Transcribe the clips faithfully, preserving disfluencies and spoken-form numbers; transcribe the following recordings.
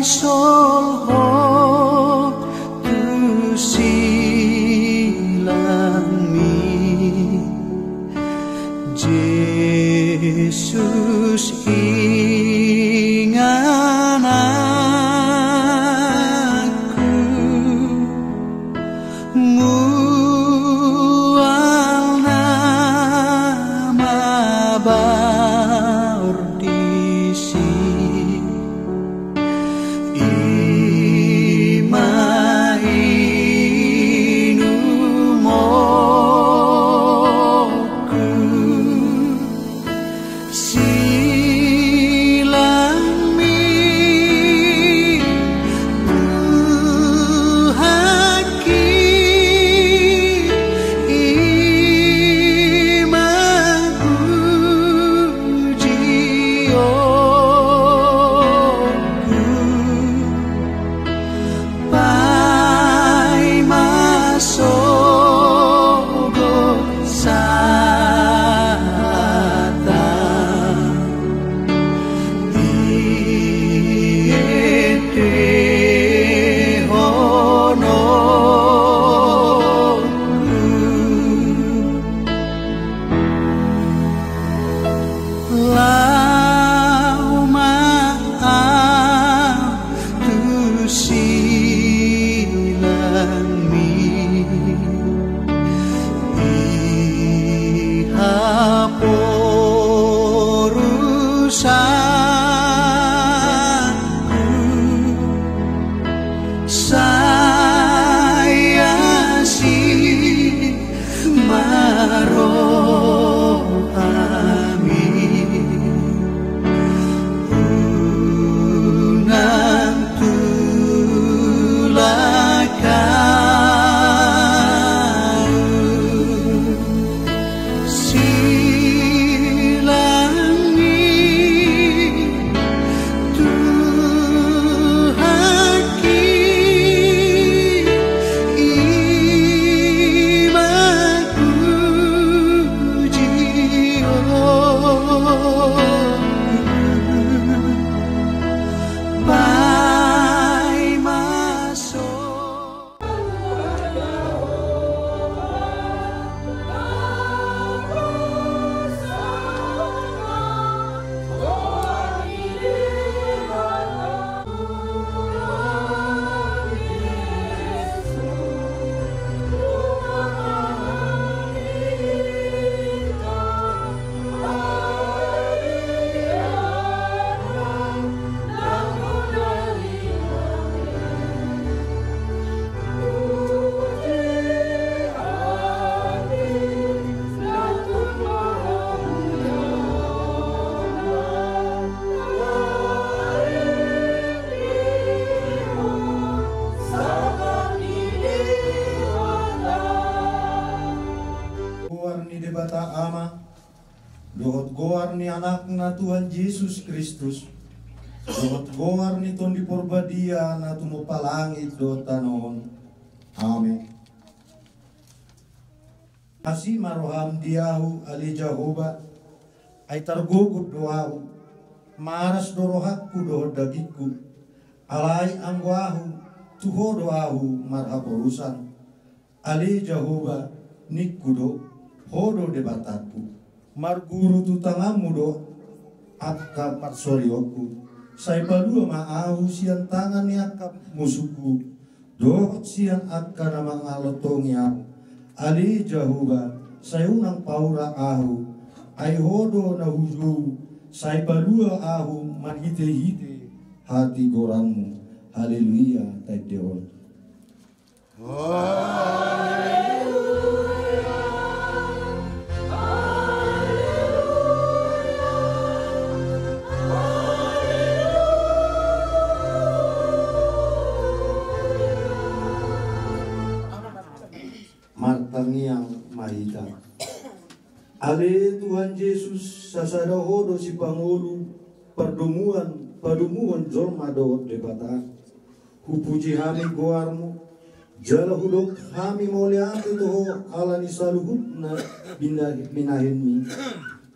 Solhot tu silangmi, Jesus ingananku. Mual na mabaor disi, i ma inumon. Silangmi, Tuhanki, i ma pujionku. Paima sogot sahatan, iendehononku. Laho ma ahu tu silangmi, i haporusanku. Sai asi ma rohami, unang tulak ahu. Silangmi, Tuhanki, i ma pujionku. Paima so Goar ni Debata Ama, dohot goar ni Anakna Tuhan Jesus Kristus, dohot goar ni Tondi Porbadia na tumompa langit dohot tano on. Amen. Asi ma roham di ahu, ale Jahowa, ai targogot do ahu, maras do rohangku dohot dagingku, alai anggo ahu, tu Ho do ahu marhaporusan. Ale Jahowa, ningku do, Ho do Debatangku. Marguru tu tanganmu do angka parsorionku. Sai palua ma ahu sian tangan ni angka musungku, dohot sian angka na mangalontongi ahu. Ale Jahowa, sai unang paura ahu, ai Ho do na hujou, sai palua ahu marhitehite hatigoranmu. Haleluya, taendehon. Martangiang ma hita. Ale Tuhan Jesus, sasada Ho do sipangolu pardomuan, padomuhon jolma dohot Debata. Hupuji hami goarmu, jala hudok hami mauliate tu Ho ala ni saluhutna bina-, binahenmi,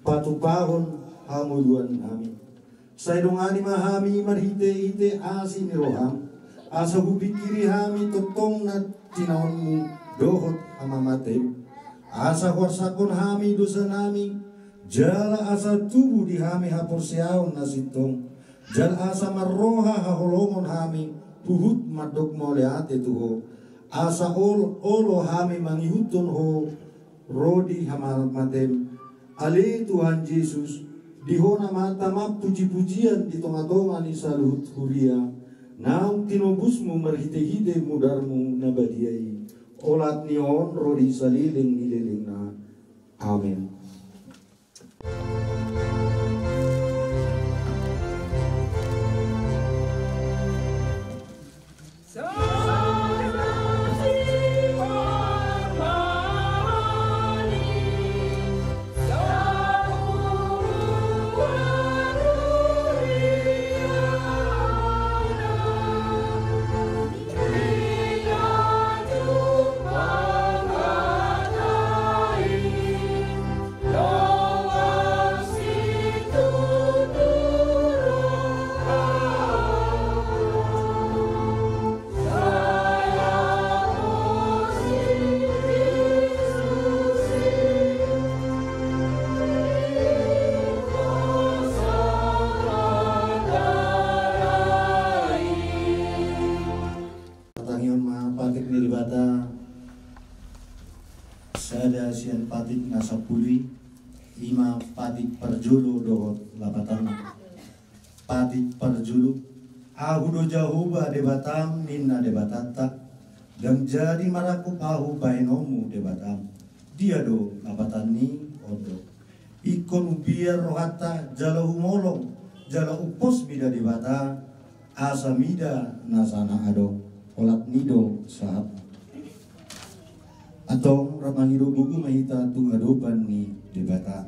patupahon hangoluan nami. Sai dongani ma hami marhitehite asi ni roham, asa hupingkiri hami tongtong na tinaonmu dohot hamamatem, asa huarsakhon hami dosanami, jala asa tubu di hami haporseaon na sintong, jala asa marroha haholomon hami huhut mandok mauliate tu Ho, asa ol-, olo hami mangihuthon Ho ro di hamamatem. Ale Tuhan Jesus, di Ho nama tamam pujipujian di tongatonga ni saluhut huria, naung tinobusmu marhitehite mudarmu na badia i, olat ni on ro di saleleng ni lelengna. Amen. Tangihon ma patik ni Debata, sada sian patik na sampulu i, ima patik parjolo dohot lapatanna. Patik parjolo. Ahu do Jahowa Debatam, ninna Debatanta, ndang jadi marangkup ahu bahenonmu Debatam. Dia do lapatanni? On do: Ingkon umbiar rohanta jala humolong jala umpos mida Debata, asa mida nasa na adong. Olat ni do sahat. Antong rap mangido, bugu ma hita tu adopan ni Debata.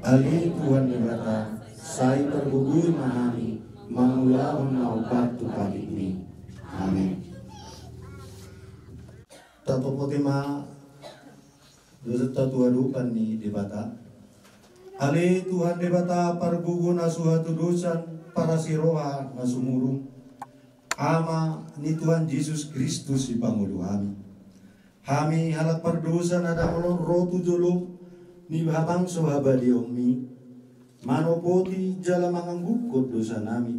Ale Tuhan Debata, sai pargogoi ma hami mangulahon na umpat tu patikmi. Amen. Tatopote ma dosanta tu adopan ni Debata. Ale Tuhan Debata, pargogo na so hatudosan, parasi roha na sumurung, Ama ni Tuhan Jesus Kristus, sipangolu hami. Hami halak pardosa na dangol on ro tu jolo ni habangso habadiaonmi, manopoti jala mangangguhon dosanami.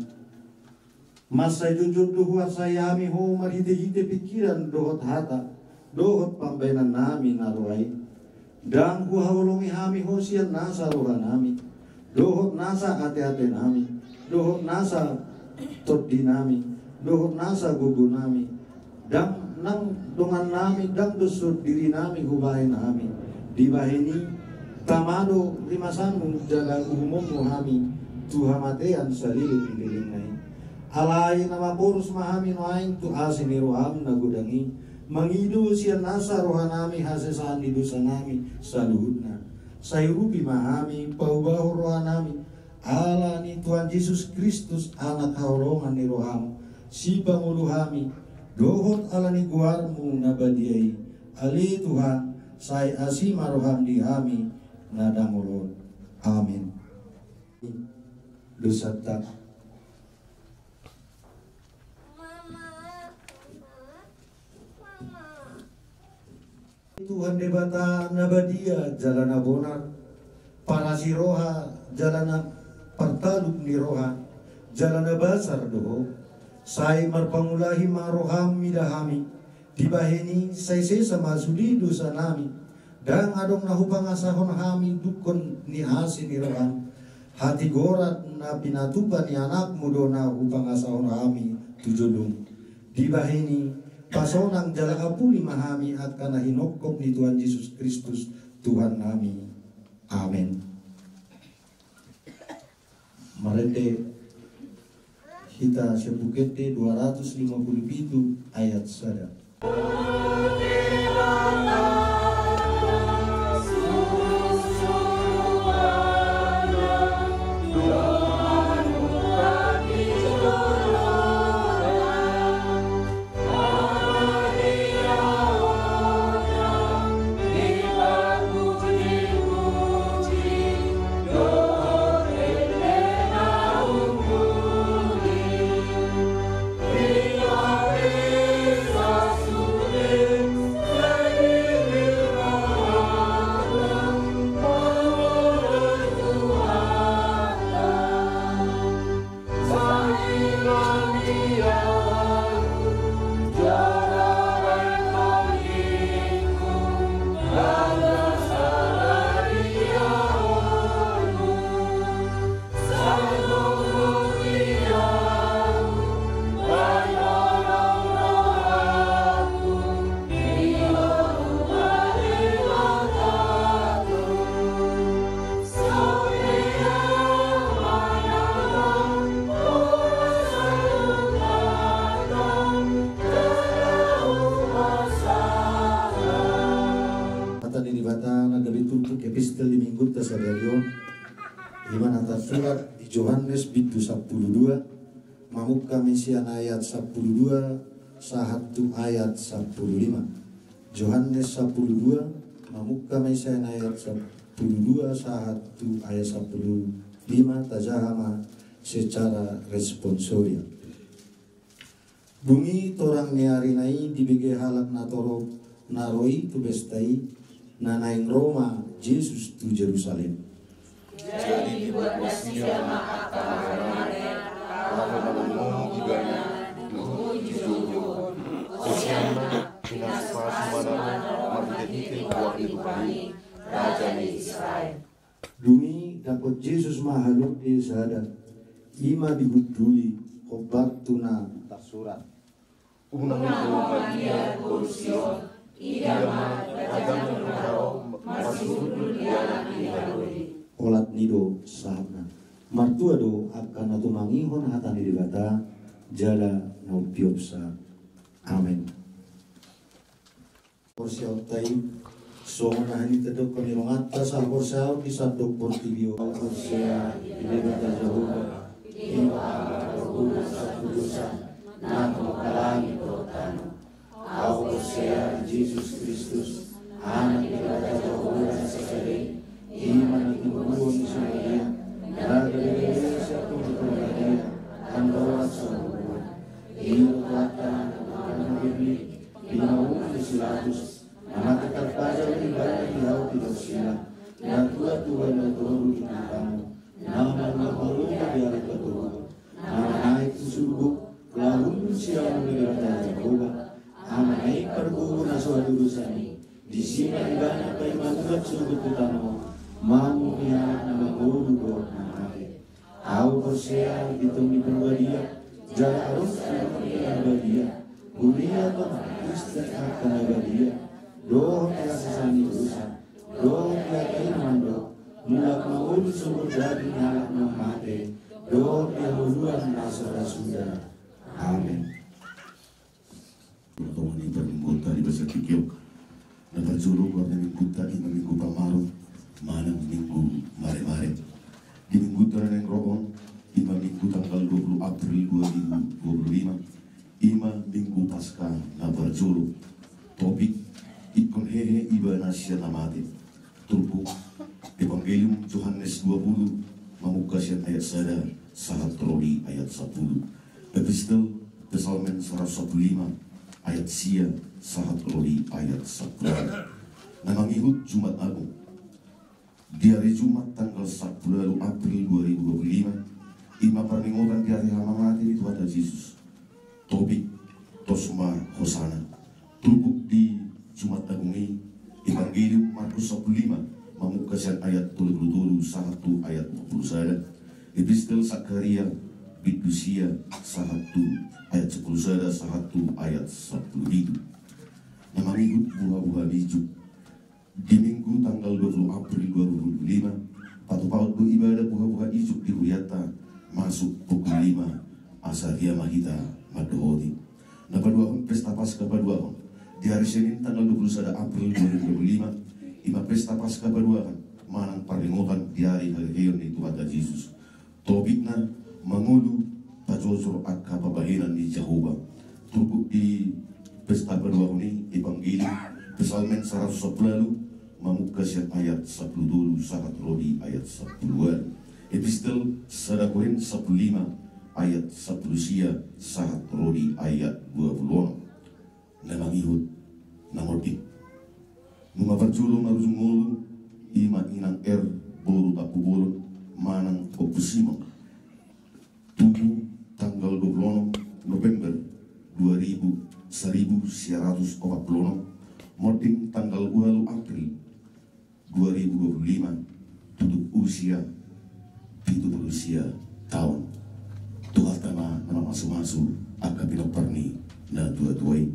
Mansai jongjong do huarsai hami Ho marhitehite pingkiran dohot hata dohot pambahenannami na roa i. Ndang huhaholongi hami Ho sian nasa rohanami dohot nasa ateatenami dohot nasa tondinami dohot nasa gogonami. Ndang nang dongannami, ndang dos dirinami hubahen hami. Dibahen i, tama do rimasanmu jala uhumonmu hami tu hamatean saleleng ni lelengna i. Alai na mamboros ma hami nuaeng tu asi ni roham na godang i, mangido sian nasa rohanami hasesaan ni dosanami saluhutna. Sai urupi ma hami, paubahon rohanami, ala ni Tuhan Jesus Kristus, Anak haholongan ni roham, sipangolu hami, dohot ala ni goarmu na badia i. Ale Tuhan, sai asi ma roham di hami na dangol on. Amen. Dosanta. Tuhan Debata na badia jala na bonar, parasi roha jala na partalup ni roha, jala na basar do Ho. Sai marpangulahi ma roham mida hami. Dibahen i sai sesa ma sude dosanami. Ndang adong na hupangasahon hami dungkon ni asi ni roham. Hatigoran na pinatupa ni Anakmu do na hupangasahon hami tu jolom. Dibahen i, pasonang jala apuli ma hami angka na hinongkop ni Tuhan Jesus Kristus, Tuhannami. Amen. Marende hita sian Buku Ende dua ratus lima puluh pitu ayat sada. Tarsurat di Johannes bindu sampulu dua, mamungka ma i sian ayat sampulu dua sahat tu ayat sampulu lima. Johannes sampulu dua, mamungka ma i sian ayat sampulu dua sahat tu ayat sampulu lima, tajaha ma secara responsoria. Dung i torang ni ari na i dibege halak na torop na ro i tu pesta i, na naeng ro ma Jesus tu Jerusalem. Jadi dibuat nasida ma angka mare-mare, laho manongoi ibana, dohot dijou-jou. Hosianna, pinasupasu ma na ro marhite-hite goar ni Tuhan i, Raja ni Israel. Dung i dapot Jesus ma halode sada, i ma digunduli, hombar tu na tarsurat. Unang dao ma ia boru Sion, ida ma raja ni roha on, marsihundul di anak ni halode. Olat ni i do sahatna. Martua do angka na tumangihon hata ni Debata, jala na umpeopsa. Amen. Porseaonta i, songon na hita dok kami ronganta, sahaporseaon di sandok portibi on. Au porsea di Debata Jahowa, di Debata Jahowa, sapudusan, na tumompa langit dohot tano. Au porsea di Jesus Kristus, Anak ni Debata Jahowa na sasada i, i ma na tinumbuhon ni si Maria, na gabe-gabe sian Tondi Parbadia, tanda olat saur matua. I do Tuhanta na tumangihon, di na umur ni si Pilatus, na mate tarpajal ibana di hau di Drusilla, na tua tu ualu na toru di tano, na mangalangka di ari patogu, na manaek tu surgo, laho hundul sian ulu ni Debata Jahowa, Ama na i parboru na so hadodosan i, disi ma ibana paima urat surgo tu tano, mangurupi halak na mangolu dohot na mate. Au porsea di Tondi Parbadia, jala ro ni Tondi Parbadia, huria dohot Kristus angka na badia, dohot hasesaan ni dosa, dohot di hata i na mandok, mulak mangolu sogot daging ni halak na mate, dohot di hangoluan na so ra suda. Amen. Tongon ni parmingguonta di bagasan tingki on. Na parjolo goar ni minggunta i ma Minggu Pamarum manang Minggu Maremare. Di minggunta na naeng ro on, i ma Minggu tanggal dua puluh April dua ribu dua puluh lima, i ma Minggu Paskah na parjolo. Topik: Ingkon hehe ibana sian na mate. Turpuk: Evangelium Johannes dua puluh, mamungka sian ayat sada sahat ro di ayat sampulu. Epistel Psalmen saratus sampulu lima, ayat sia sahat ro di ayat sampulu. Na mangihut Jumat Agung. Di ari Jumat tanggal sampulu ualu April dua ribu dua puluh lima, i ma parningotan di ari hamamate ni Tuhanta Jesus. Topik: Tos ma hosana. Turpuk di Jumat Agung i: Evangelium Markus sampulu lima, mamungka sian ayat tolu puluh tolu sahat tu ayat empat puluh sada. Epistel Sakaria bindu sia sahat tu ayat sampulu sada sahat tu ayat sampulu pitu. Na mangihut buha-buha ijuk. Di Minggu tanggal dua puluh April dua ribu dua puluh lima, patupahon do ibada buha-buha ijuk di hurianta masuk pukul lima, asa dia ma hita mandohoti. Na paduahon, pesta Paskah paduahon. Di ari Senin tanggal dua puluh sada April dua ribu dua puluh lima, i ma pesta Paskah paduahon manang parningotan di ari haheheion ni Tuhanta Jesus. Topikna: Mangolu pajojor angka pambahenan ni Jahowa. Turpuk di pesta paduahon i: Evangelium Psalmen saratus sampulu ualu, mamungka sian ayat sampulu tolu sahat ro di ayat sampulu ualu. Epistel sada Korint sampulu lima, ayat sampulu sia sahat ro di ayat dua puluh onom. Na mangihut na monding. Nunga parjolo marujung ngolu, i ma Inang Er boru Tampubolon manang Ompu Simon. Tubu tanggal dua puluh onom November dua ribu, saribu sia ratus opat puluh onom, monding tanggal ualu April dua ribu dua puluh lima, tutup usia pitu puluh sia taon. Tuhanta ma na mamasu-masu angka pinompar ni natua-tua i.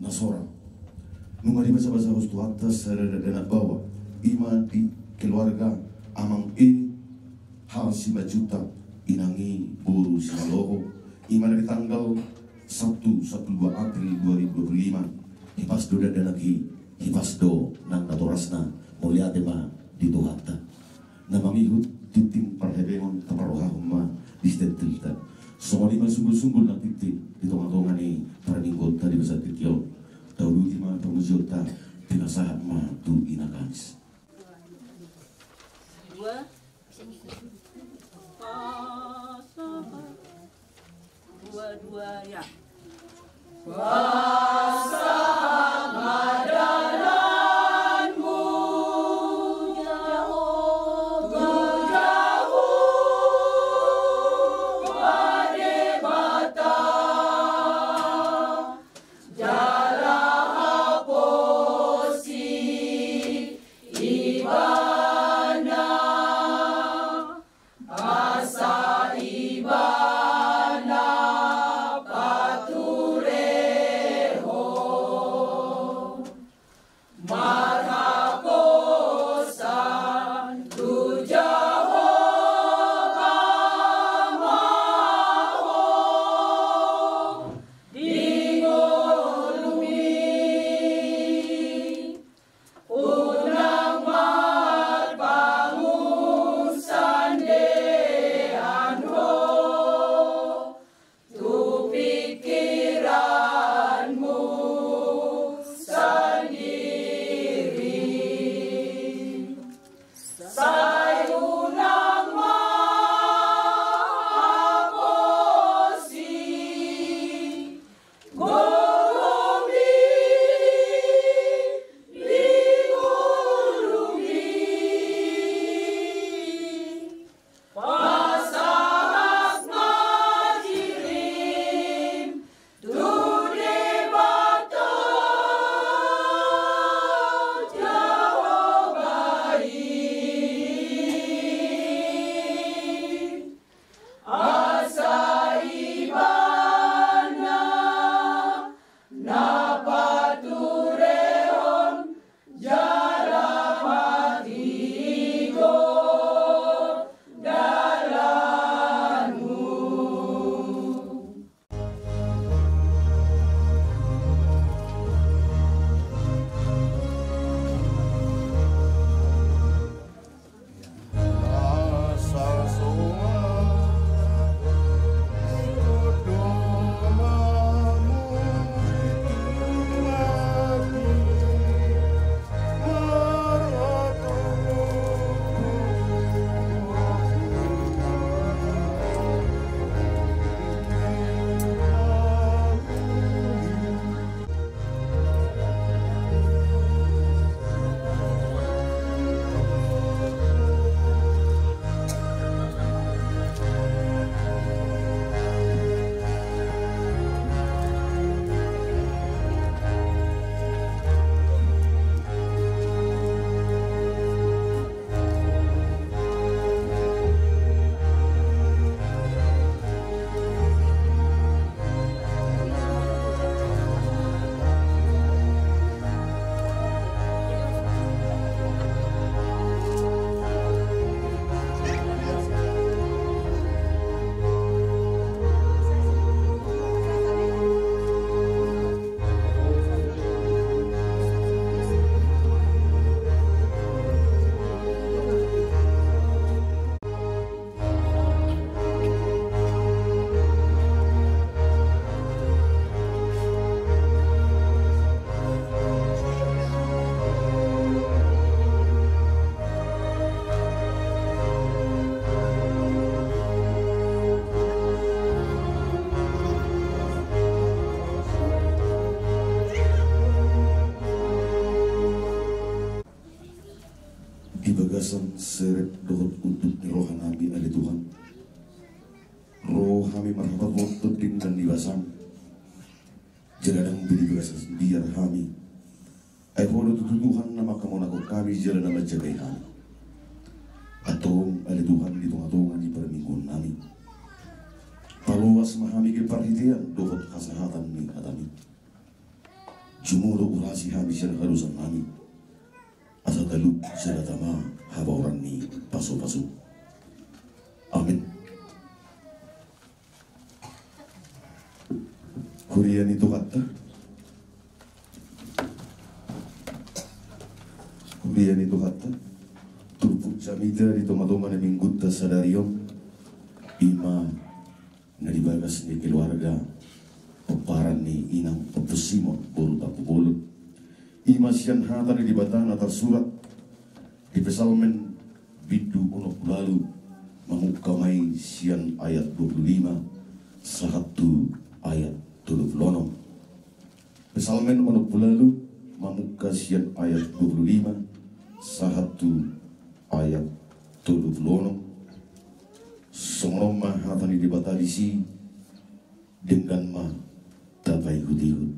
Na sorang. Nunga dibasa-basa hos Tuhanta sada dakdanak baoa, i ma di keluarga Amang E H Simanjuntak, Inang I boru Sihaloho, i ma na di tanggal Sabtu, Sabtu dua April dua ribu dua puluh lima, hipas do dakdanak i, hipas do nang natorasna, mauliate ma di Tuhanta. Na mangihut tintin parhebengon taparrohahon ma di sitintinta. Songon i ma sunggulsunggul nang tintin di tongatonga ni parmingguonta di bagasan tingki on. Tauduti ma pamujionta, pinasahat ma tu Ina Kamis. Dua. Dua, dua, ya. Pasahat ma dalanmu, Jahowa Debata, jala haposi Ibana, asa Ibana paturehon. Marhaposan tu Jahowa ma ho di ngolumi. Unang marpangunsandean ho tu pingkiranmu sandiri. Sai unang ma haposi ngolumi di ngolumi. Pasahat ma dirim tu Debata Jahowa i, asa Ibana na paturehon jala matigor dalanmu. Di bagasan serep dohot unduk ni roha nami ale Tuhan, ro hami marhaporseaon tu denggan ni basam. Jala ndang be di bagasan biar hami, ai Ho do tutu Tuhan na manghamonanghon hami jala na manjagai hami. Antong ale Tuhan, di tongatonga ni parmingguon nami, paloas ma hami gabe parhitean dohot hasahatan ni hataMi. Jumolo urasi hami sian hadosaon nami, asa talup jala tama habaoran ni pasupasu. Amin. Huria ni Tuhanta. Huria ni Tuhanta. Jamita di tonga-tonga ni minggunta sadari on, ima na di bagas ni keluarga pomparan ni inang Ompu Simon boru Tampubolon. Ima sian hata ni Debata na tarsurat di Psalmen bindu onom pulu ualu, mamungka ma i sian ayat dua pulu lima sahat tu ayat tolu pulu onom. Psalmen onom pulu ualu, mamungka sian ayat dua pulu lima sahat tu ayat tolu pulu onom. Songon on ma hata ni Debata disi, denggan ma tapaihut-ihut.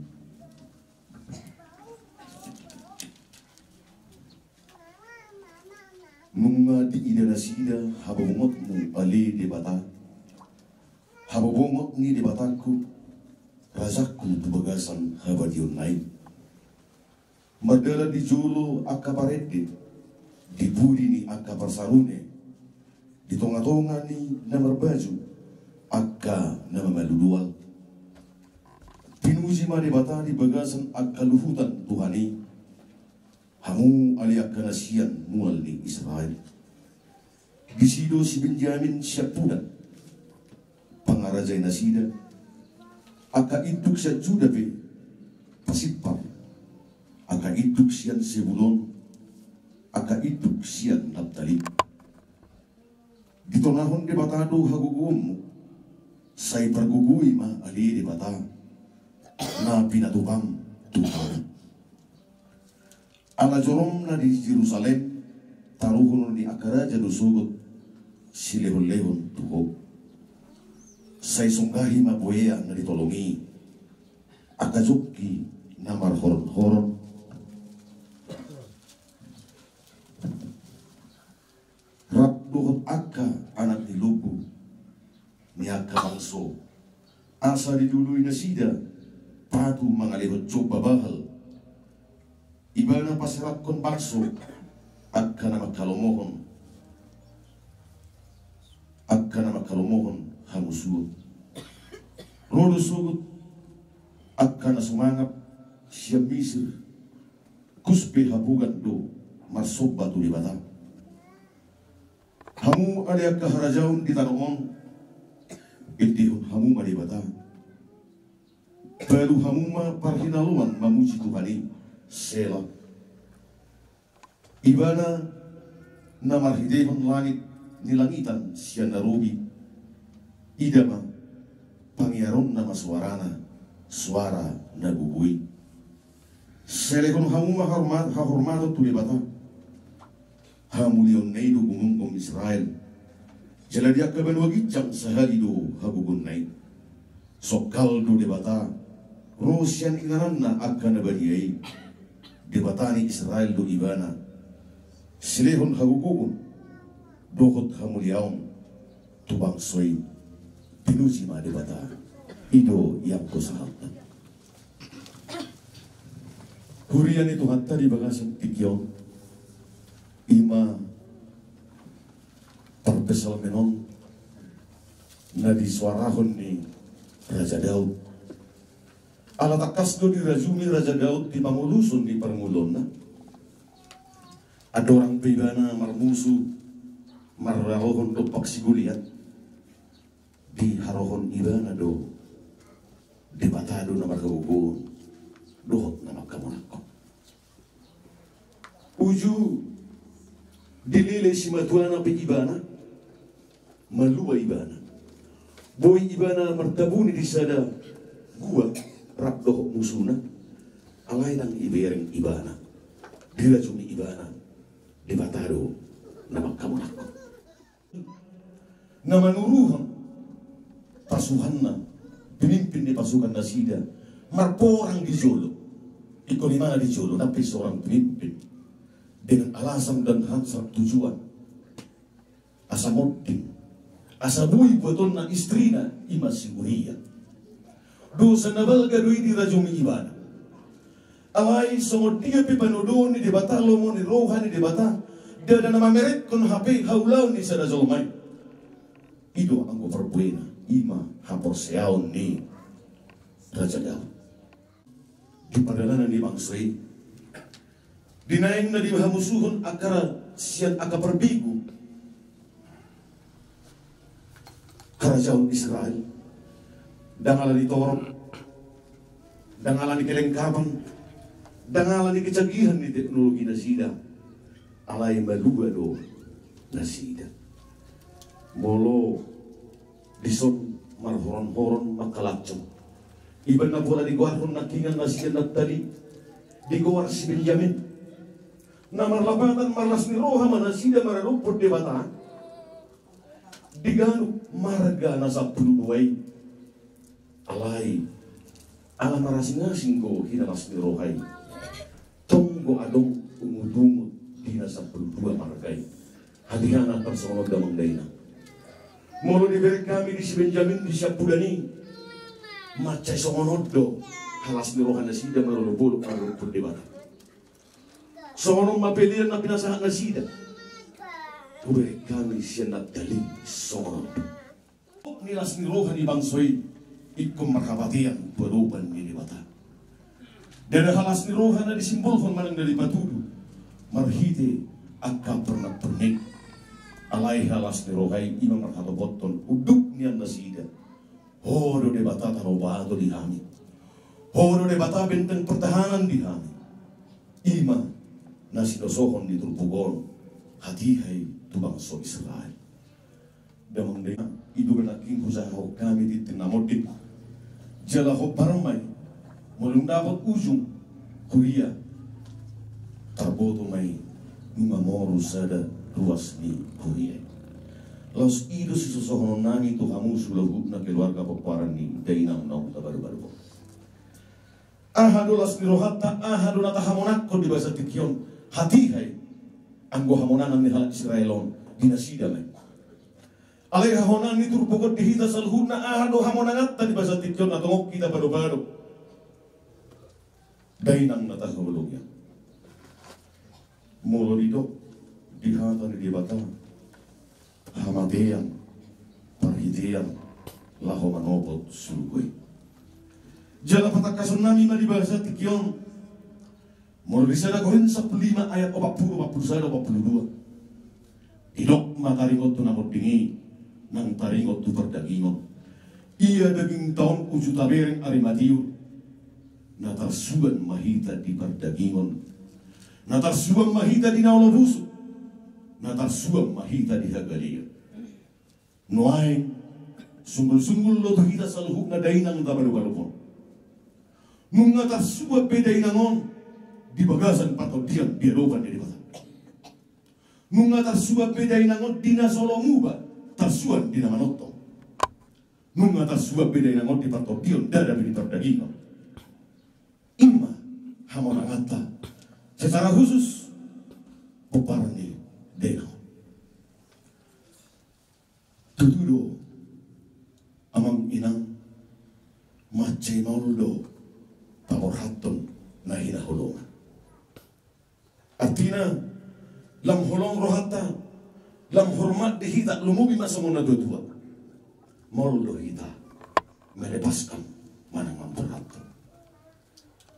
Nunga diida nasida habobongotmu ale Debata, habobongot ni Debatangku, rajangku tu bagasan habadiaonna i. Mardalan di jolo angka parende, di pudi ni angka parsarune, di tonga-tonga ni na marbaju angka na mamalu dual. Pinuji ma Debata di bagasan angka luhutan Tuhan i, hamu ale angka na sian mual ni Israel. Disi do si Benjamin siampudan, pangarajai nasida. Angka induk sian Juda pe pasimpar, angka induk sian Sebulon, angka induk sian Naptali. Ditonahon Debata do hagogoonmu, sai pargogoi ma ale Debata na pinatupam tu hau. Ala joromna di Jerusalem, taruhonon ni angka raja do sogot silehon-lehon tu ho. Sai songgahi ma boea na ditolong i, angka jongki na marhoron-horon, rap dohot angka anak ni lombu ni angka bangso, asa dilului nasida patu mangalehon jomba Baal. Ibana paseraphon bangso angka na manghalomohon, angka na manghalomohon hamusuon. Ro do sogot angka na sumangap sian Misir, kus pe hapogan do marsomba tu Debata. Hamu ale angka harajaon di tano on, endehon hamu ma Debata. Palu hamu ma parhinaloan mamuji Tuhan i. Sela. Ibana na marhitehon langit ni langitan sian na robi. Ida ma pangiaronna ma soarana, soara na gogo i. Selehon hamu ma hahorma-, hahormaton tu Debata. Hamuliaonna i do gumomgom Israel. Jala di angka banua ginjang sahali do hagogoonna i. Songkal do Debata ro sian ingananna angka na badia i. Debata ni Israel do ibana. Silehon hagogoon dohot hamuliaon tu bangso i. Pinuji ma Debata. I do ianggo sahatna. Huria ni Tuhanta di bagasan tingki on, ima parpsalmen on na disoarahon ni Raja Daud. Ala tangkas do dirajumi Raja Daud di pangoluson ni parngoluonna. Andorang pe ibana marmusu marharohon dompak si Goliat, diharohon ibana do Debata do na marhagogoon dohot na mangkamonangkon. Uju dilele simatuana pe ibana, malua ibana. Boi ibana martabuni di sada gua rap dohot musuna. Alai ndang dibereng ibana, dirajumi ibana Debata do na mangkamonangkon. Na manuruhon pasukanna, pemimpin ni pasukan nasida, marporang di jolo. Ingkon ibana di jolo, tapi seorang pemimpin dengan alasan dan hasrat tujuan. Asa monding, asa boi buatonna istrina, ima si Uria. Dosa na balga do i dirajumi ibana. Alai songon dia pe panodoon ni Debata, lomo ni roha ni Debata, ndada na mamerekhon hape haulaon ni sada jolma i. I do anggo parbuena, ima haporseaon ni Raja Daud. Di pardalanan ni bangso i, di naeng na dihamusuhon angka ra-, sian angka parbegu karajaon Israel. Ndang ala ni torop, ndang ala ni kelengkapan, ndang ala ni kecagihan ni teknologi nasida, alai malua do nasida. Molo dison marhoron-horon mangkalashon, iba na pola digoarhon nangkiningan na sian Naptali, digoar si Benjamin. Na marlapatan marlas ni roha ma nasida maradophon Debata di ganup marga na sampulu dua i. Alai ala marasing-asing do hinalas ni roha i, tong do adong ungut-ungut di na sampulu dua marga i. Hatiha na tarsongon on damang dainang. Molo dibereng hami di si Benjamin di siampudan i, mansai songon on do halas ni roha nasida marolop-olop maradophon Debata. Songon on ma pelean na pinasahat nasida. Hubereng hami sian Naptali songon on. Ni las ni roha ni bangso i ingkon marhapatean tu adopan ni Debata. Ndada halas ni roha na disimbolhon manang na dipatudu marhite angka pernak-pernik. Alai halas ni roha i ima marhatopothon unduk nian nasida. Ho do Debata tano bato di hami. Ho do Debata benteng pertahanan di hami. Ima na sinosohon ni turpuk on hatiha i tu bangso Israel. Damang dainang, i do nangkin hujahahon hami di tingki na monding. Jala hombar ma i, molo dung dapot ujung huria, tarboto ma i nunga moru sada ruas ni huria i. Laos i do sisosohonon nami tu hamu saluhutna keluarga pomparan ni dainang naung tabaru-baru on. Aha do las ni rohanta, aha do na tahamonangkon di bagasan tingki on? Hatiha i, anggo hamonangan ni halak Israel on di nasida ma i. Alai hahonan ni turpuk on di hita saluhutna, aha do hamonanganta di bagasan tingki on na tongon hita pado-pado? Dainang na tahaholongi, molo didok di hata ni Debata, hamatean, parhitean, laho manopot surgo i. Jala patangkason nami ma di bagasan tingki on. Molo di sada Korint sampulu lima ayat opat pulu, opat pulu sada, opat pulu dua. Didok ma taringot tu na monding i, nang taringot tu pardagingon. Ia dagingta on uju tabereng ari matiur. Na tarsuan ma hita di pardagingon. Na tarsuan ma hita di na olo busuk. Na tarsuan ma hita di hagaleon. Nuaeng, sunggul-sunggul do tu hita saluhutna dainang tabaru-baru on. Nunga tarsuan be dainang on di bagasan partondian di adopan ni Debata. Nunga tarsuan be dainang on di na so olo muba, tarsuan di na manongtong. Nunga tarsuan be dainang on di partondion, ndada be di pardagingon. Ima hamonanganta secara khusus pomparan ni dainang on. Tutu do, amang inang, mansai maol do paborhathon na hinaholongan. Artina, lam holong rohanta, lam hormat di hita, lumobi ma songon na tua-tua. Maol do hita melepaskan manang mamborhathon.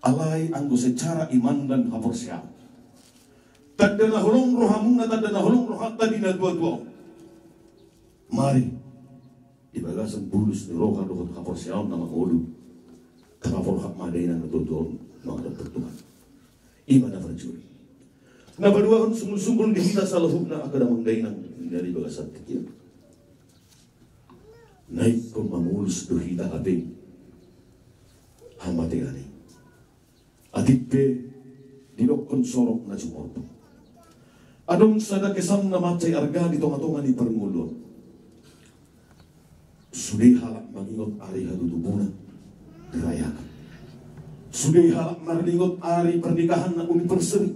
Alai anggo secara iman dan haporseaon, tanda na holong rohamuna, tanda na holong rohanta di na tua-tua on. Mari, di bagasan bulus ni roha dohot haporseaon na mangolu, tapaborhat ma dainang na tua-tua on mangadop Tuhan. Ima na parjolo. Na paduahon, sunggul-sunggul di hita saluhutna angka damang dainang na di bagasan tingki on. Na ingkon mamolus do hita hape hamatean i. Atik pe didokkon sorop na jumorbo. Adong sada kesan na mansai arga di tonga-tonga ni parngoluon. Sude halak mangingot ari hatutubuna dirayakan. Sude halak marningot ari pernikahan na anniversary,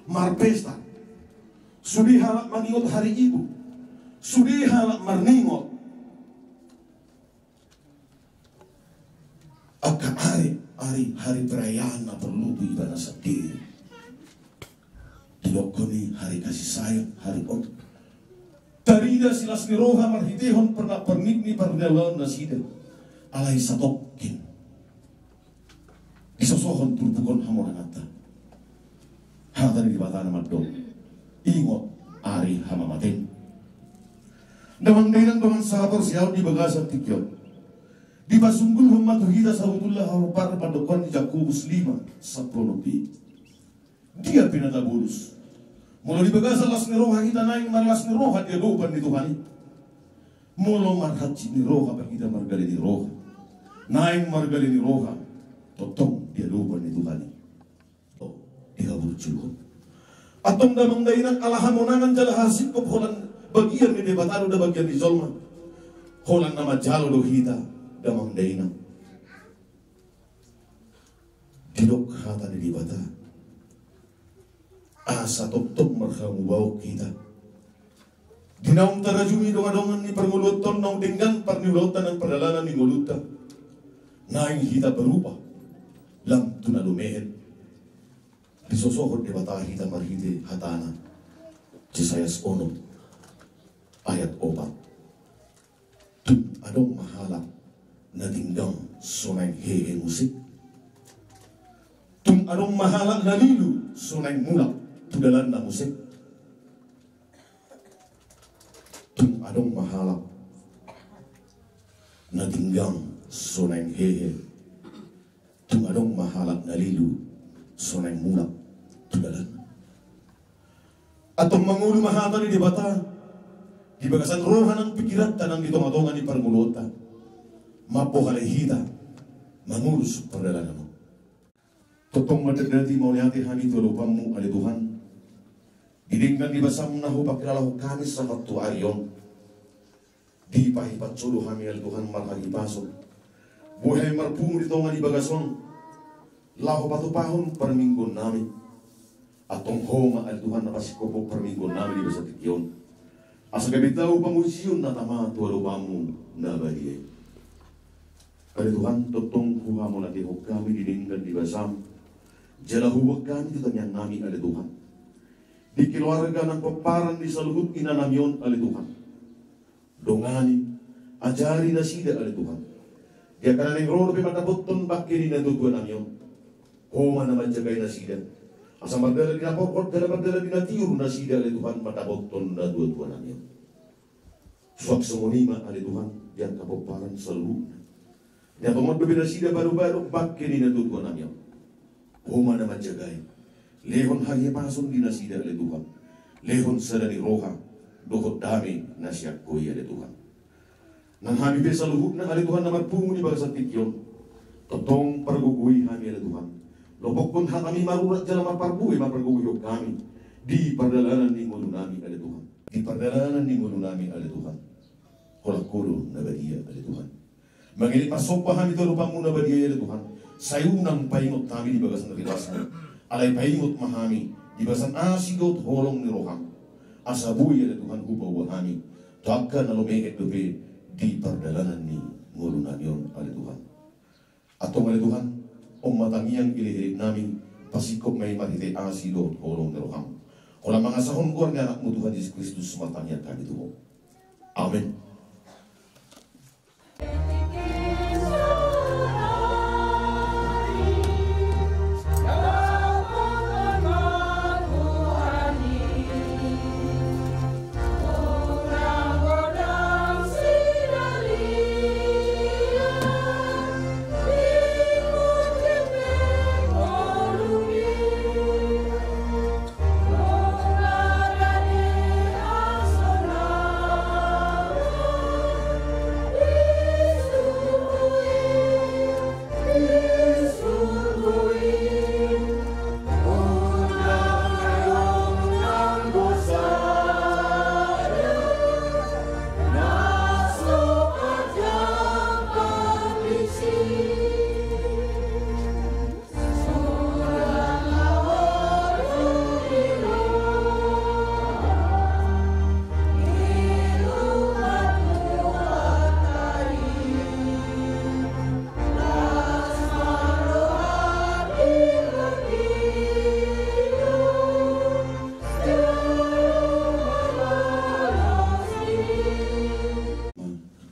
marpesta. Sude halak marningot hari ibu. Sude halak marningot angka ari, ari, hari perayaan na porlu tu ibana sandiri. Didokkon i hari kasih sayang, hari on. Tarida silas ni roha marhitehon pernak-pernik ni pardaulaon nasida. Alai satongkin disosohon turpuk on hamonanganta. Hata ni Debata na mandok, ingot ari hamamaten. Damang dainang dongan sahaporseaon, di bagasan tingki on dipasungkun ma tu hita sabotulna hapompar pandohan ni Jakobus lima sampulu onom i. Dia pe na tabolus. Molo di bagasan las ni roha hita, naeng marlas ni roha di adopan ni Tuhan i. Molo marhansit ni roha pe hita, margale ni roha, naeng margale ni roha tongtong di adopan ni Tuhan i. Di haburjuhon. Antong damang dainang, ala hamonangan jala hasingkop holan bagian ni Debata do, da bagian ni jolma. Holan na manjalo do hita damang dainang. Didok hata ni Debata, asa tongtong marhamubaon hita. Di naung tarajumi dongan-dongan ni parngoluonta on, naung denggan parniulaonta nang pardalanan ni ngolunta, naeng hita berubah lam tu na lumehet. Disosohon Debata hita marhite hatana, Jesayas onom ayat opat. Tung adong ma halak na denggan, so naeng hehe muse. Tung adong ma halak na lilu, so naeng mulak tu dalanna muse. Tung adong ma halak na denggan, so naeng hehe. Tung adong ma halak na lilu, so naeng mulak tu dalanna. Antong mangolu ma hata ni Debata di bagasan roha nang pingkiranta nang di tonga-tonga ni parngoluonta, mamboan hita mangurus pardalanan on. Tongtong mandatdati mauliate hami tu adopanmu ale Tuhan. Di denggan ni basam na hupakilalahon hami sahat tu ari on, dipahipas Ho do hami ale Tuhan marhahipason. Boi hami marpungu di tonga ni bagas on laho patupahon parmingguon nami. Antong Ho ma ale Tuhan na pasingkophon parmingguon nami di bagasan tingki on, asa gabe tau pamujion na tama tu adopanmu na badia i. Ale Tuhan, tongtong huhamauliatehon hami di denggan ni basam, jala huboan hami tu tangiang nami ale Tuhan, di keluarga nang pomparan ni saluhut inanami on ale Tuhan. Dongani, ajari nasida ale Tuhan. Di angka na naeng ro dope mandapothon bangke ni natuatuanami on, Ho ma na manjagai nasida, asa mardalan di na porhot jala mardalan di na tiur nasida ale Tuhan mandapothon natuatuanami on. Suang songon i ma ale Tuhan di angka pomparan saluhutna. Ia tongon dope nasida baru-baru bangke ni natuatuanami on. Ho ma na manjagai. Lehon hahipason di nasida ale Tuhan. Lehon sada ni roha dohot dame na sian Ho i ale Tuhan. Nang hami pe saluhutna ale Tuhan na marpungu di bagasan tingki on, tongtong pargogoi hami ale Tuhan. Lopokkon hatami marurat jala marparbue ma pargogoihon hami di pardalanan ni ngolunami ale Tuhan. Di pardalanan ni ngolunami ale Tuhan. Holan Ho do na badia ale Tuhan. Mangido marsomba hami tu adopanmu na badia i ale Tuhan, sai unang paingot hami di bagasan rimasmu. Alai paingot ma hami di bagasan asi dohot holong ni roham, asa boi ale Tuhan hupaboa hami tu angka na lumehet dope di pardalanan ni ngolunami on ale Tuhan. Antong ale Tuhan, on ma tangiang i lehenami, pasingkop ma i marhite asi dohot holong ni roham. Holan mangasahon goar ni anakmu Tuhan Jesus Kristus martangiang hami tu Ho. Amen.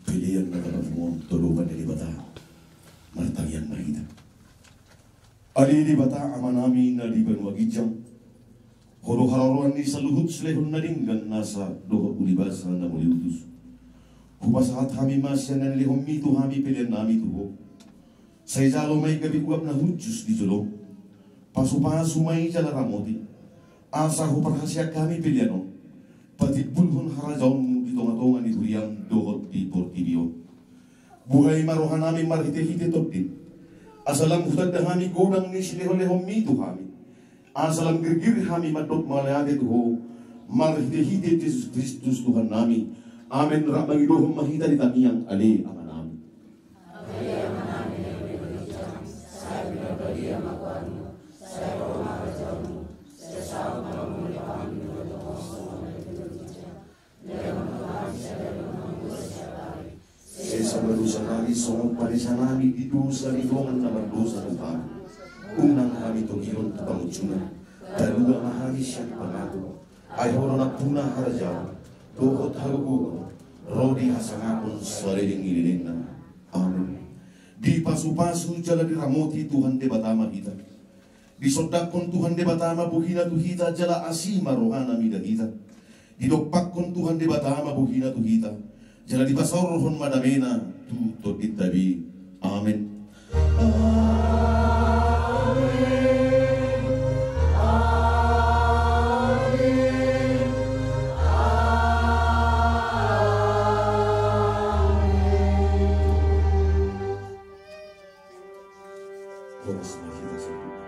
Pelean na tapapungu tu adopan ni Debata. Martangiang ma hita. Ale Debata Amanami na di banua ginjang, Ho do haroroan ni saluhut silehon na denggan nasa dohot uli basa na mauliutus. Hupasahat hami ma sian na nilehonmi tu hami pelean nami tu Ho. Sai jalo ma i gabe uap na hushus di jolom. Pasupasu ma i jala ramoti. Asa huparhaseang hami pelean on patimbulhon harajaonmu di tongatonga ni huriam dohot di portibi on. Buhai ma rohanami marhitehite Tondim. Asa lam hutanda hami godang ni silehonlehonmi tu hami. Asa lam girgir hami mandok mauliate tu Ho marhitehite Jesus Kristus Tuhannami. Amen. Rap mangidohon ma hita di tangiang Ale Amanami. Sesa ma dosanami songon panesanami di dosa ni dongan na mardosa tu hami. Unang hami togihon tu pangunjunan. Palua ma hami sian pangago. Ai Ho do nampuna harajaon dohot hagogoon ro di hasangapon saleleng ni lelengna. Amen. Dipasupasu jala diramoti Tuhan Debata ma hita. Disondangkon Tuhan Debata ma bohina tu hita jala asi ma rohana mida hita. Didompakkon Tuhan Debata ma bohina tu hita jala dipasaorhon ma damena tu tondinta be. Amen. Amen. Amen. Amen. Horas ma hita saluhutna.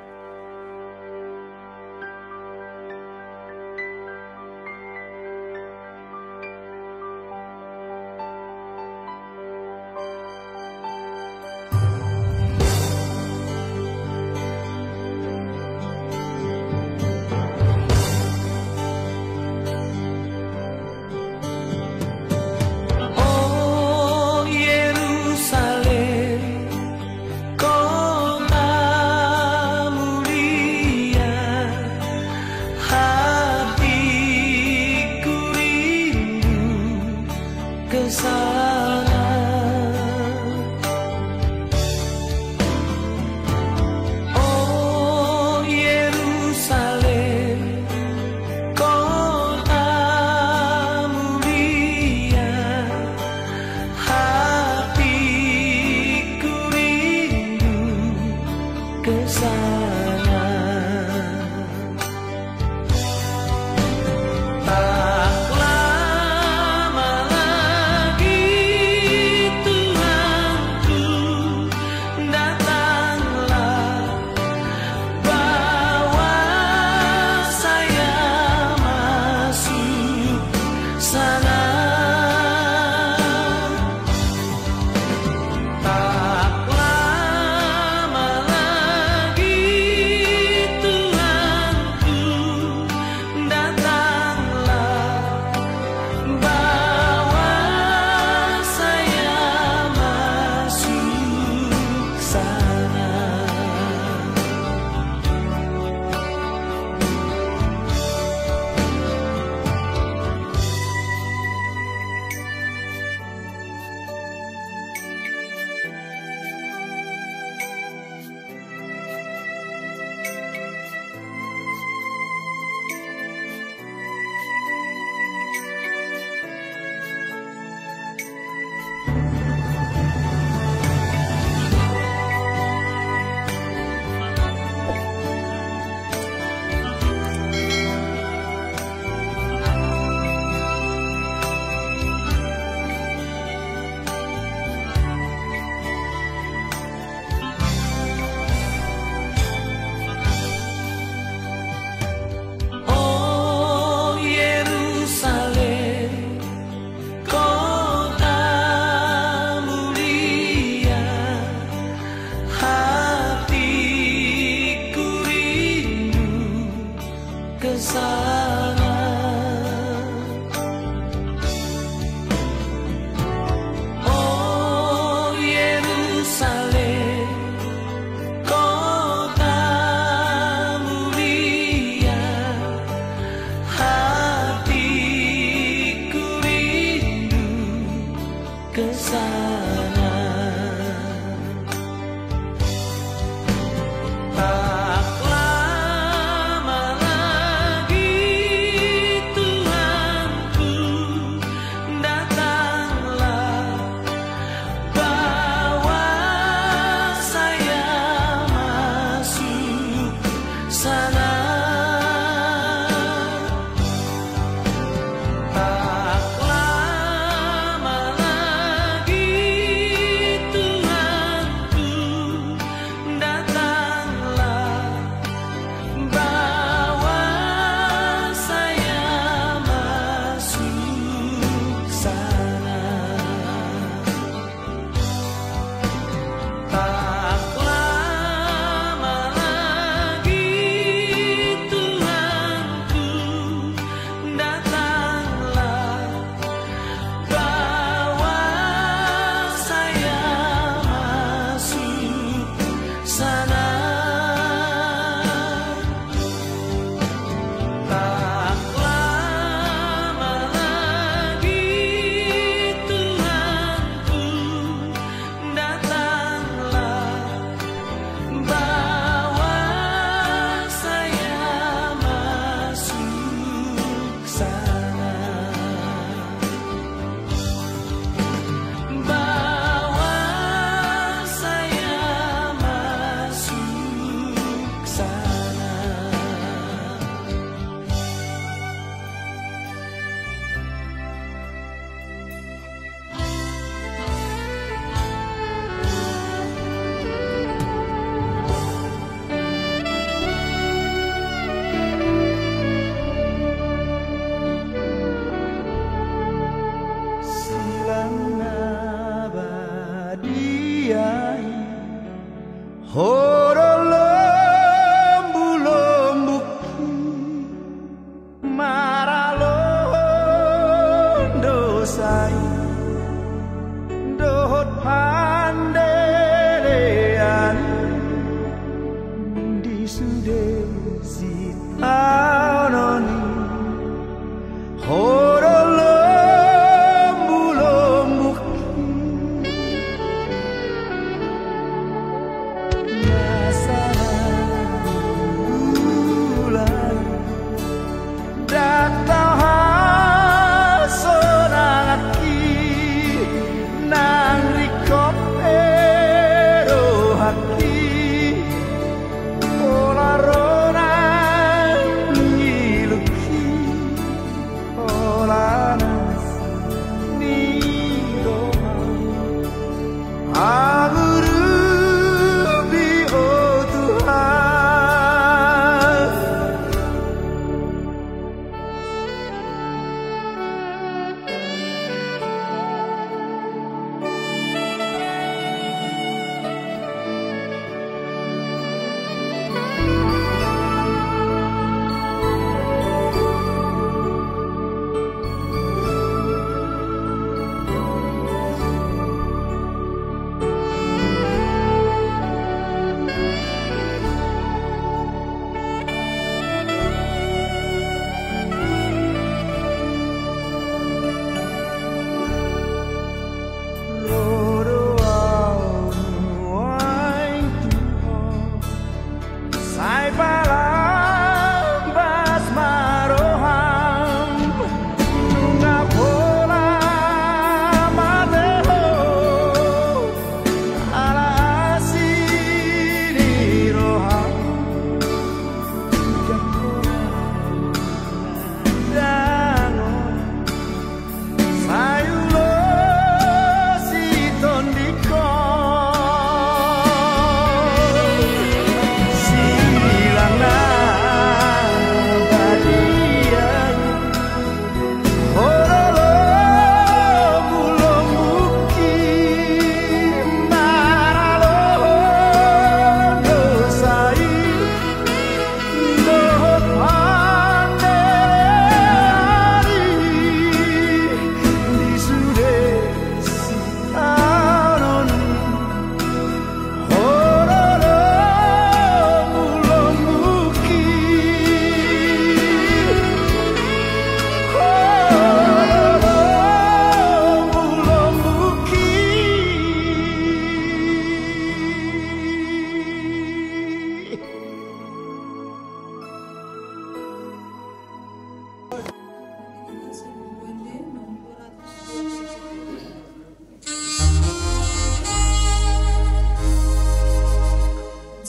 dohot pandelean di sude sitaonon i. Ho do lombulombuki na sahula, ndang tau hasonanganki nang ringkot pe rohangki. Pola ro nang ngilungki, pola na sini roham, pangurupi, o Tuhan. Ro do au nuaeng tu Ho, sai palambas ma roham, nunga pola mate Ho, ala asi ni roham. Ndang pola, ndang on, sai ulosi tondingkon, silang na badia i. Ho do lombulombuki maralohon dosa i, dohot pandelean i di sude sitaonon i. Ho do lombulombuki, ho do lombulombuki.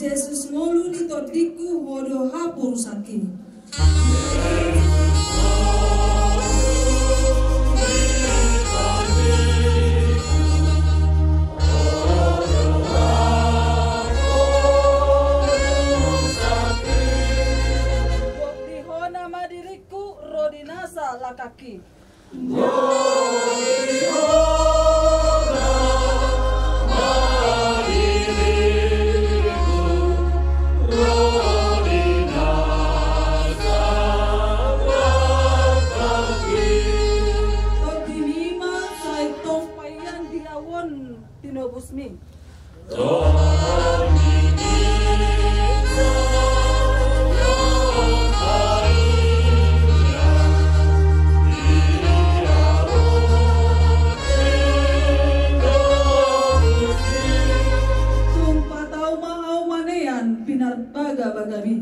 Jesus ngolu di tondingku, Ho do haporusangki. Di Ho nama diringku, ro di nasa langkangki. Tondimi ma sai tong payan di ahu on tinobusmi. Tung patau ma ahu manean pinarbagabagami.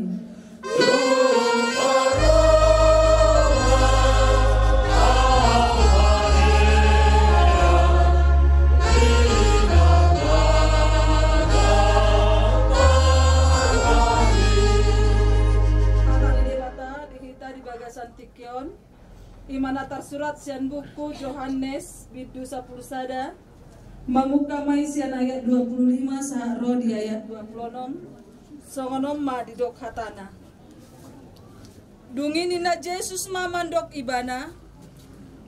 Hata ni Debata di hita di bagasan tingki on, i ma na tarsurat sian buku Johannes bindu sampulu sada, mamungka ma i sian ayat dua puluh lima sahat ro di ayat dua puluh onom. Songon on ma didok hatana. Dung i ninna Jesus ma mandok ibana: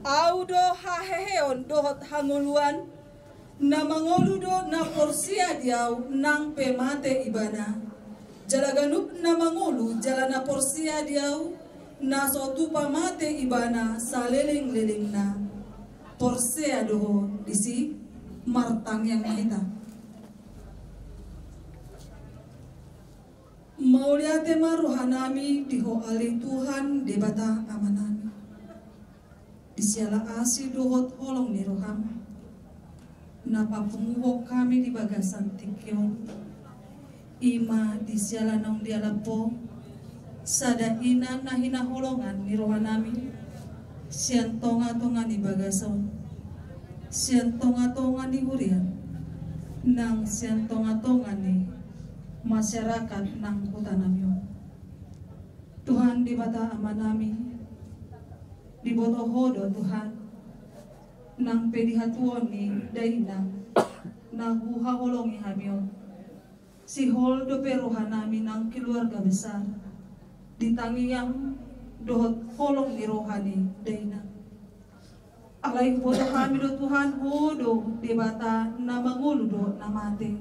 Ahu do haheheon dohot hangoluan. Na mangolu do na porsea di ahu, nang pe mate ibana. Jala ganup na mangolu jala na porsea di ahu, na so tupa mate ibana salelenglelengna. Porsea do ho disi, martangiang ma hita. Mauliate ma rohanami di ho ale Tuhan Debata Amanami. Di siala asi dohot holong ni roham, na papunguhon hami di bagasan tingki on, i ma di siala naung dialap ho, sada ina na hinaholongan ni rohanami, sian tonga-tonga ni bagas on, sian tonga-tonga ni huria, nang sian tonga-tonga ni masyarakat nang hutanami on. Tuhan Debata Amanami, diboto ho do Tuhan, nang pe di hatuaon ni dainang na huhaholongi hami on. Sihol dope rohanami nang keluarga besar, di tangiang dohot holong ni roha ni dainang. Alai huboto hami do Tuhan, ho do Debata na mangolu dohot na mate.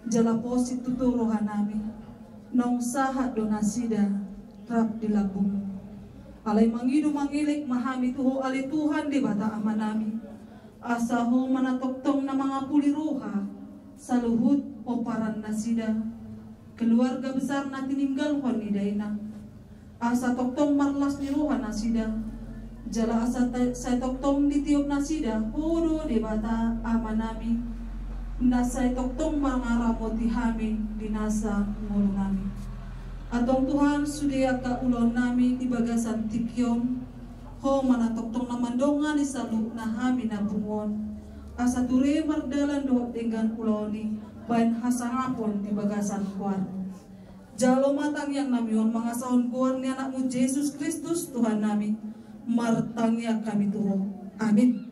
Jala posi tutu rohanami, naung sahat do nasida rap di lambungmu. Alai mangido mangelek ma hami tu ho ale Tuhan Debata Amanami, asa ho ma na tongtong na mangapuli roha saluhut pomparan nasida, keluarga besar na tininggalhon ni dainang. Asa tongtong marlas ni roha nasida, jala asa ta-, sai tongtong ditiop nasida ho do Debata Amanami, na sai tongtong mangaramoti hami di nasa ngolunami. Antong Tuhan, sude angka ulaonnami di bagasan tingki on, ho ma na tongtong na mandongani saluhutna hami na pungu on, asa ture mardalan dohot denggan ulaon i baen hasangapon di bagasan goarmu. Jalo ma tangiangnami on mangasahon goar ni Anakmu Jesus Kristus Tuhannami, martangiang hami tu Ho. Amin.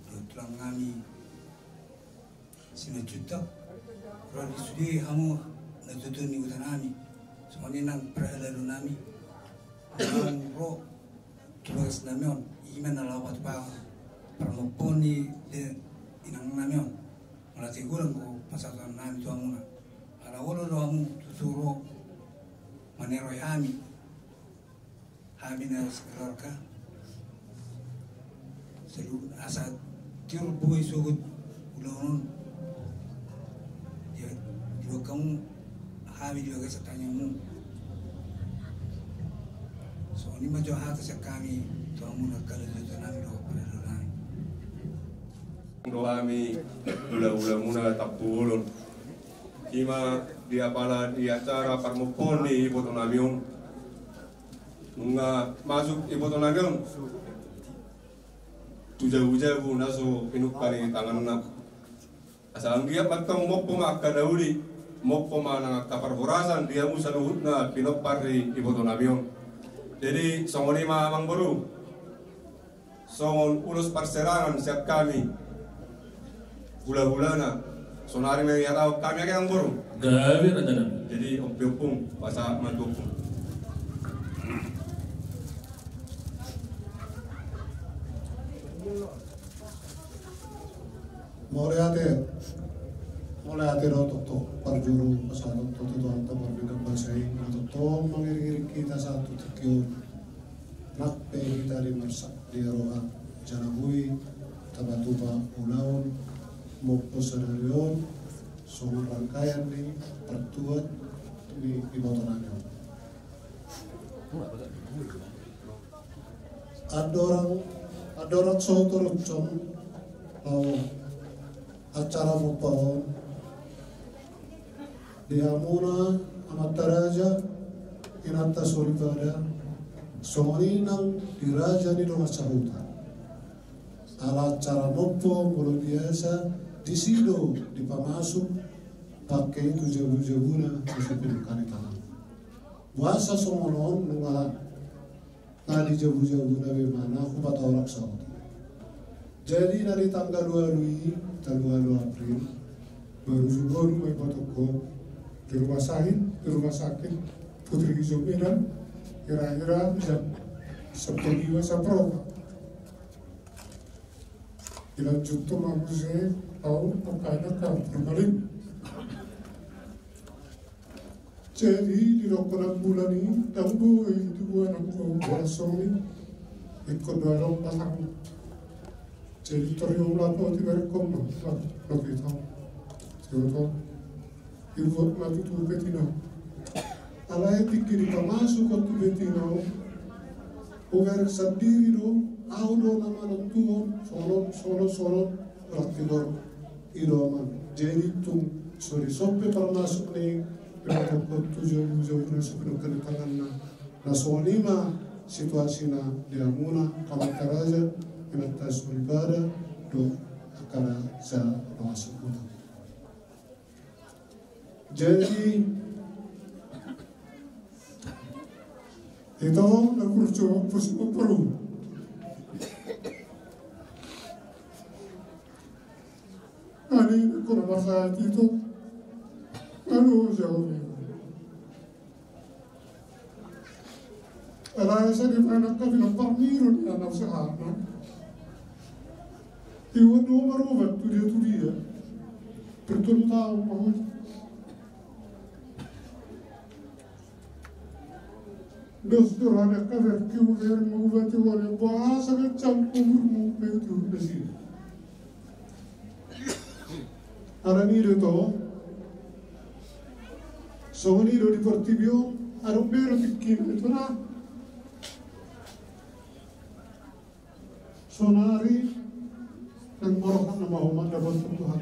Dohot tulang nami Simanjuntak, ro di sude hamu na tutu ni huta nami, songon i nang parhalado nami, nang ro tu bagas nami on, ima na laho patupa parmompon ni inang nami on. Mauliate godang do pasahaton nami tu hamuna. Ala olo do hamu tutu ro maneroi hami, hami na sekeluarga, selu-, asa tiur boi sogot ulaon on. Dia, dibahen hamu hami di bagasan tangiangmu. Songon i ma jo hata sian hami tu hamuna, angka na tutu nami dohot parhalado nami. Do hami hula-hulamuna Tampubolon. Ima di apala di acara parmompon ni iboto nami on, nunga masuk iboto nami on tu jabu-jabu na so pinompa ni tanganna. Asa anggiat mantong mompo ma angka na uli, mompo ma nang angka parhorasan di hamu saluhutna pinompar ni iboto nami on. Jadi songon i ma, amang boru, songon ulos parserangan sian hami hula-hulana, sonari ma dihatahon hami, ate amang boru. Gabe, raja nami. Jadi ompu-ompung, pasahat ma tu ompung. Mauliate, mauliate do tongtong parjolo pasahaton tu Tuhanta pardenggan basa i, na tongtong mangiring-iring hita sahat tu tingki on. Nang pe hita di marsak di roha, jala boi tapatupa ulaon mompo sadari on, songon rangkaian ni partuat ni iboto nami on. Andorang, andorang so torus on, o, acara mompo on, di hamuna amanta raja, inanta soripada, songon i nang di raja ni dongan sahuta. Ala acara mompo molo biasa disi do dipamasuk, pangke i tu jabu-jabuna, masuk tu kali tangan. Boasa songon on, nunga na di jabu-jabuna be ma na hupatorak saotik. Jadi na di tanggal ualu i, tanggal ualu April, baru juo ma iboto on di rumah sakit, di rumah sakit Putri Hijau Medan, kira-kira jam sampulu lima sapropa. Dilanjut tu ma muse au, pokokna ka formalin. Jadi didokkon Ambulan i, ndang boi diboan anggo boras songon i. Ingkon do adong pasang. Jadi tor i ma lapo diberengkon ma, lapo, lapo ito. Diboto. Dibuat ma tutu peti na. Alai tingki dipamasuk on tu peti na on, hubereng sandiri do, ahu do na manentuhon, songon on, songon on, songon on, berarti do i do amang. Jadi tung so dison pe parmasuk ni pinompar tu jabu-jabu na so pinungka ni tanganna. Na songon i ma situasina di hamuna, amanta raja, inanta soripada, dohot angka raja dongan sahuta. Jadi ito na burju pos memperu. Ani kuna masa ito. Aduh, jauh ni. Alai sai dipaingat angka pinompar ni ro ni anak sahana. Iwan do marobat tu dia, tu dia. Bertahun-tahun mau. Dos do rada kabar kiu ber mengubati wale bahasa kencang umurmu. Begitu di sini. Alani do ito. Songon i do di portibi on, adong be do tingki na ito na. Sonari nang morohan nama homan dapat Tuhan.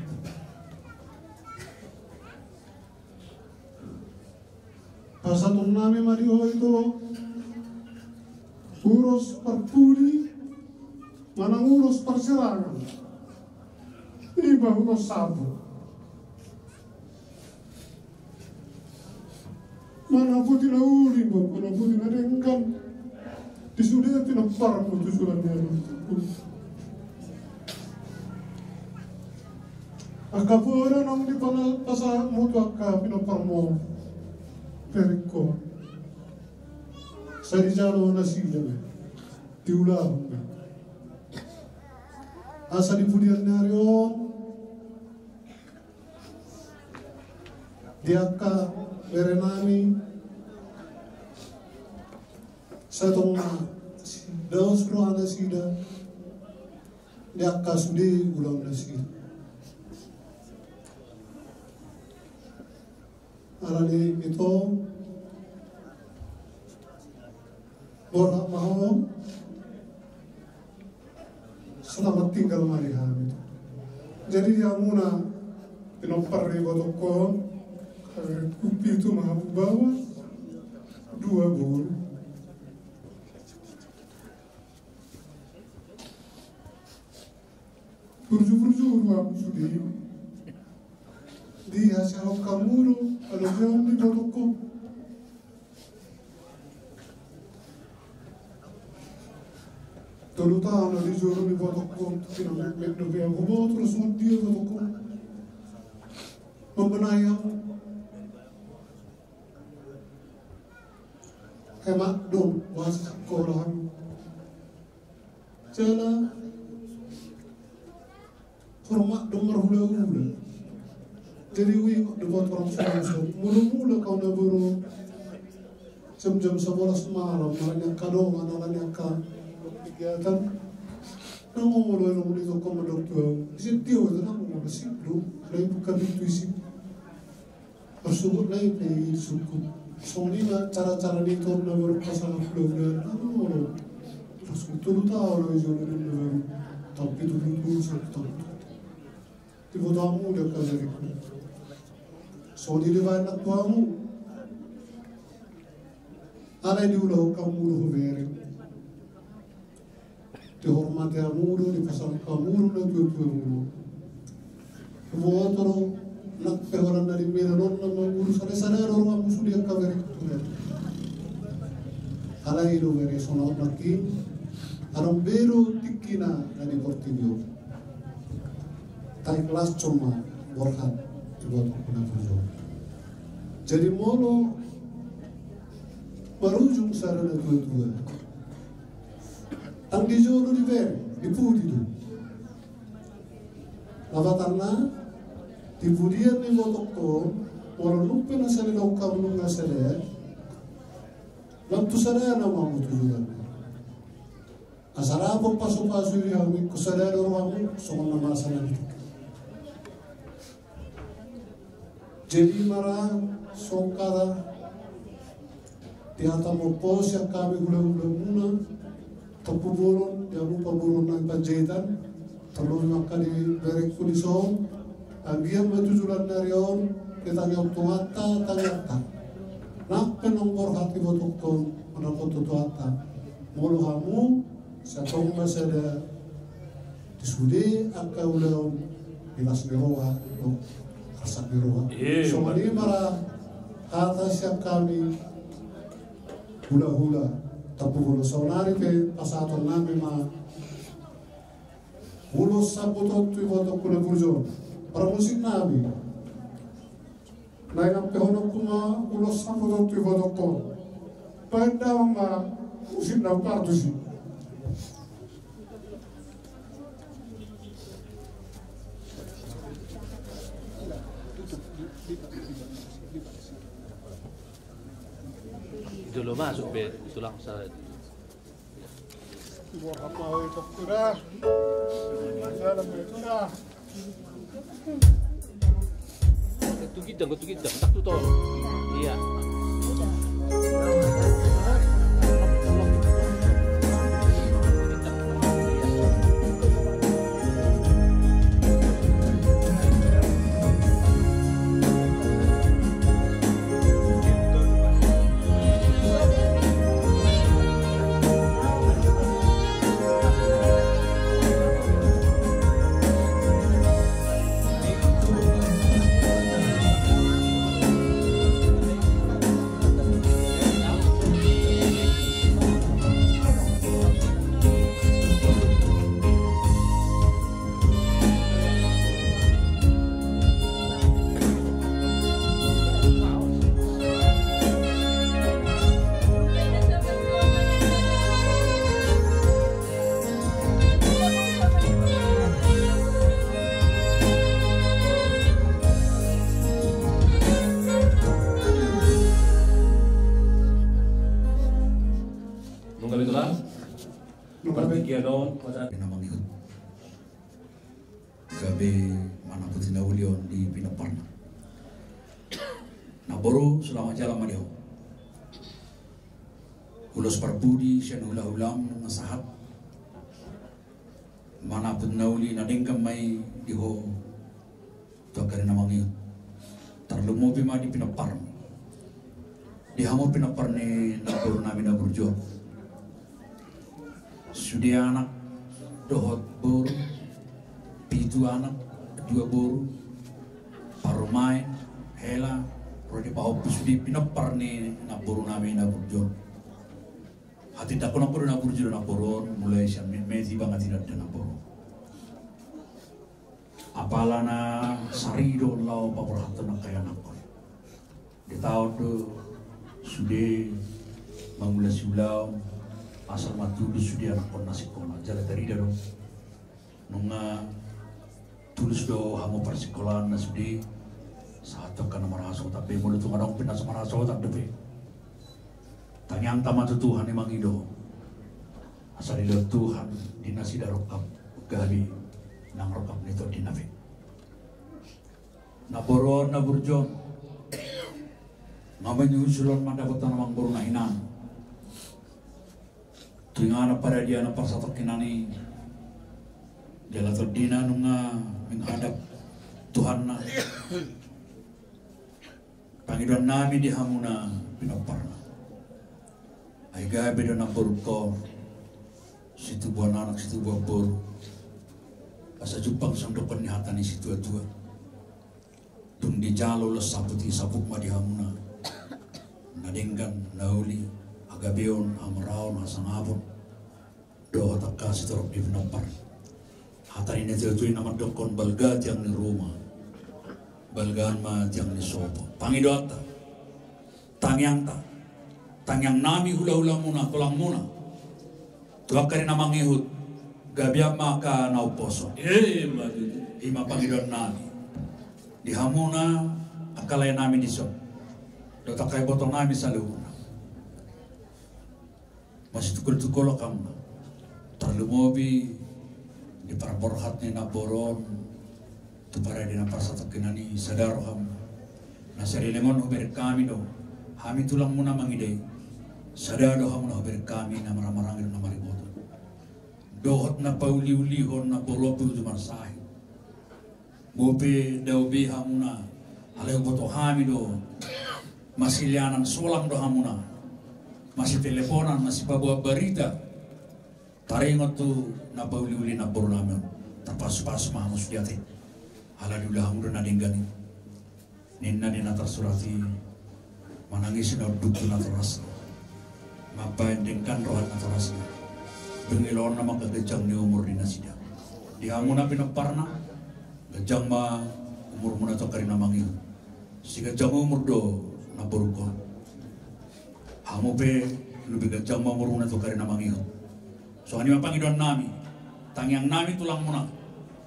Pasahat nami ma di ho ito, ulos parpudi manang ulos parsirangan, ima ulos sabu. Manang pudi na uli, manang pudi na denggan. Di sude pinomparmu tu joloan ni ari. Angka poda naung dipasahatmu tu angka pinomparmu, Perikko. Sai dijalo nasida, diulahon. Asa di pudian ni ari on, di angka bere nami, sai tong ma daos roha nasida, di angka sude ulaon nasida. Alani ito, borhat ma ho, selamat tinggal ma di hami. Jadi di hamuna pinompar ni ibotongku on, eh, pitu ma baoa, dua boru. Burju-burju do hamu sude. Di hasiangan hamu do halomoan ni ibotongku. Tolu taon na di jolo ni ibotongku, sinamot dope hamu, boto do songon dia ibotongku. Mamboan hamu. Hemat do boha sikola hamu. Jala hormat do marhula-hula. Jadi huingot do buat orang tua, mula-mula au na boru jam-jam sabolas malam, ala ni angka dongan, ala ni angka kegiatan. Nang olo, olo, olo, ito, komandan tua. Isi tio itu nang olo, sip do. Lain bukan itu isi. Marsogot nai pe sungkun. Songon i ma cara-cara ni ito na baru pasangan hula-hula. Olo. Terus tolu taon na i jolo ni na baru. Taon pitu pulu tolu sampe taon pitu pulu tolu. Diboto hamu do angka berengku. Songon i dibaen nang tu hamu. Alai diulahon hamu do hubereng. Dihormati hamu do, dipasahat hamu do natuatuamu do. Huboto do nang pe holan na di Medan on na mangolu, sada-sada do rohamu sude angka berengku. Alai do bere songon on nangkin, adong be do tingkina na di portibi on. Tariklashon ma borhat, diboto na burju. Jadi molo marujung sada natuatua, ndang di jolo dibereng, di pudi do. Lapatanna, di pudian ni ibotongku on, Molo nunga pe na sada didok hamu nunga sada, lam tu sada nama hamu tujuan. Asa dapot pasupasu di hamu, ingkon sada do rohamu, songon na masa na di. Jadi mara songkara di hata mompo sian hami hulahula muna, Tampubolon, di hamu paboruon nami Panjaitan, tarlumobi ma angka di berengku di son, anggiat ma tu joloan ni ari on, di tangiang Tuhanta, tangiangta. Nang pe naung borhat ibotongkon, mandapothon Tuhanta. Molo hamu, sai tong ma sada di sude angka ulaon, di las ni roha, dohot arsak ni roha. Songon i ma ra hata sian hami, hulahula Tampubolon, saonari pe pasahaton nami ma ulos samboton tu ibotongku na burju on. Parmusik nami. Naeng ampe hononku ma ulos samboton tu ibotongku. Baen damang ma musik na partusi. Itu lo masuk be tulang sa. Gua apa itu dah? Jalan itu dah. Tugi dang, tugi dang, tak tu tol. Iya. Nunga be tulang. Nunga be. Partingkian on. Nunga be. Na mangihut. Gabe manapoti na uli on di pinomparna. Na boru, selamat jalan ma di ho. Ulos parpudi sian hulahulam na sahat. Manapot na uli na denggan ma i di ho tu angka ari na mangihut. Tarlumobi ma di pinomparmu. Di hamu pinompar ni namboru nami na burju on. Sude anak dohot boru, pitu anak, dua boru, parumaen, hela, ro di pahompu sude pinompar ni namboru nami na burju on. Hatindanghon do na burju do namboru on, mulai sian metmet i manang tinanda namboru on. Apala na sari do laho paborhathon angka ianakhon. Di taon do sude mangulasi ulaon, asa ma tulus sude anakhon na sikola. Jala tarida do nunga tulus do hamu parsikolaan na sude, sahat tu angka na marhasohotan pe, molo tung adong pe na so marhasohotan dope. Tangiangta ma tu Tuhan i mangido. Asa dilehon Tuhan di nasida rongkap gabe nang rongkap ni tondina pe. Namboru on na burju on. Nga menyusul on mandapothon amangboru na hinan. Tu inganan paradianan parsatongkinan i. Jala tondina nunga menghadap Tuhanna. Pangidoan nami di hamuna pinomparna. Ai gabe do namboru on situbuan anak situbuan boru. Asa jumpang songon dohonon ni hata ni situatua. Dung dijalo ulos saput i saput ma di hamuna. Na denggan, na uli, hagabeon, hamuraon, hasangapon. Dohot angka sitorop ni pinompar. Hata ni na tuatua i na mandokkon balga tiang ni ruma. Balgaan ma tiang ni sopo. Pangidoanta. Tangiangta. Tangiang nami hulahulamuna, tulang muna. Tu angka ari na mangihut. Gabean ma angka na umposo. Ima tutu. Ima pangidoan nami. Di hamuna. Angka lae nami dison dohot angka iboto nami saluhutna, masitungkol-tungkol hamu. Tarlumobi di parborhat ni namboru on tu parade na parsatongkinan i, sada rohamuna. Na saleleng on hubereng hami do, hami tulangmuna mangida i. Sada do hamuna hubereng hami na marhahamaranggi dohot na mariboto, dohot na pauliulihon namboru on tu uju marsahit. Molo pe dao be hamuna, alai huboto hami do, masilianan solang do hamuna, masiteleponan, masipaboa barita, taringot tu na pauliuli namboru nami on, tarpasupasu ma hamu sude ate. Ala diula hamu do na denggan i. Ninna di na tarsurat i, manangisi na unduk tu natorasna, mambahen denggan roha ni natorasna. Dung i loan nama angka ganjang ni umur di nasida. Di hamuna pinomparna, ganjang ma umurmuna tu angka ari na mangihut. Siganjang umur do namborungkon. Hamu pe lobi ganjang ma umurmuna tu angka ari na mangihut. Songon i ma pangidoan nami, tangiang nami tulangmuna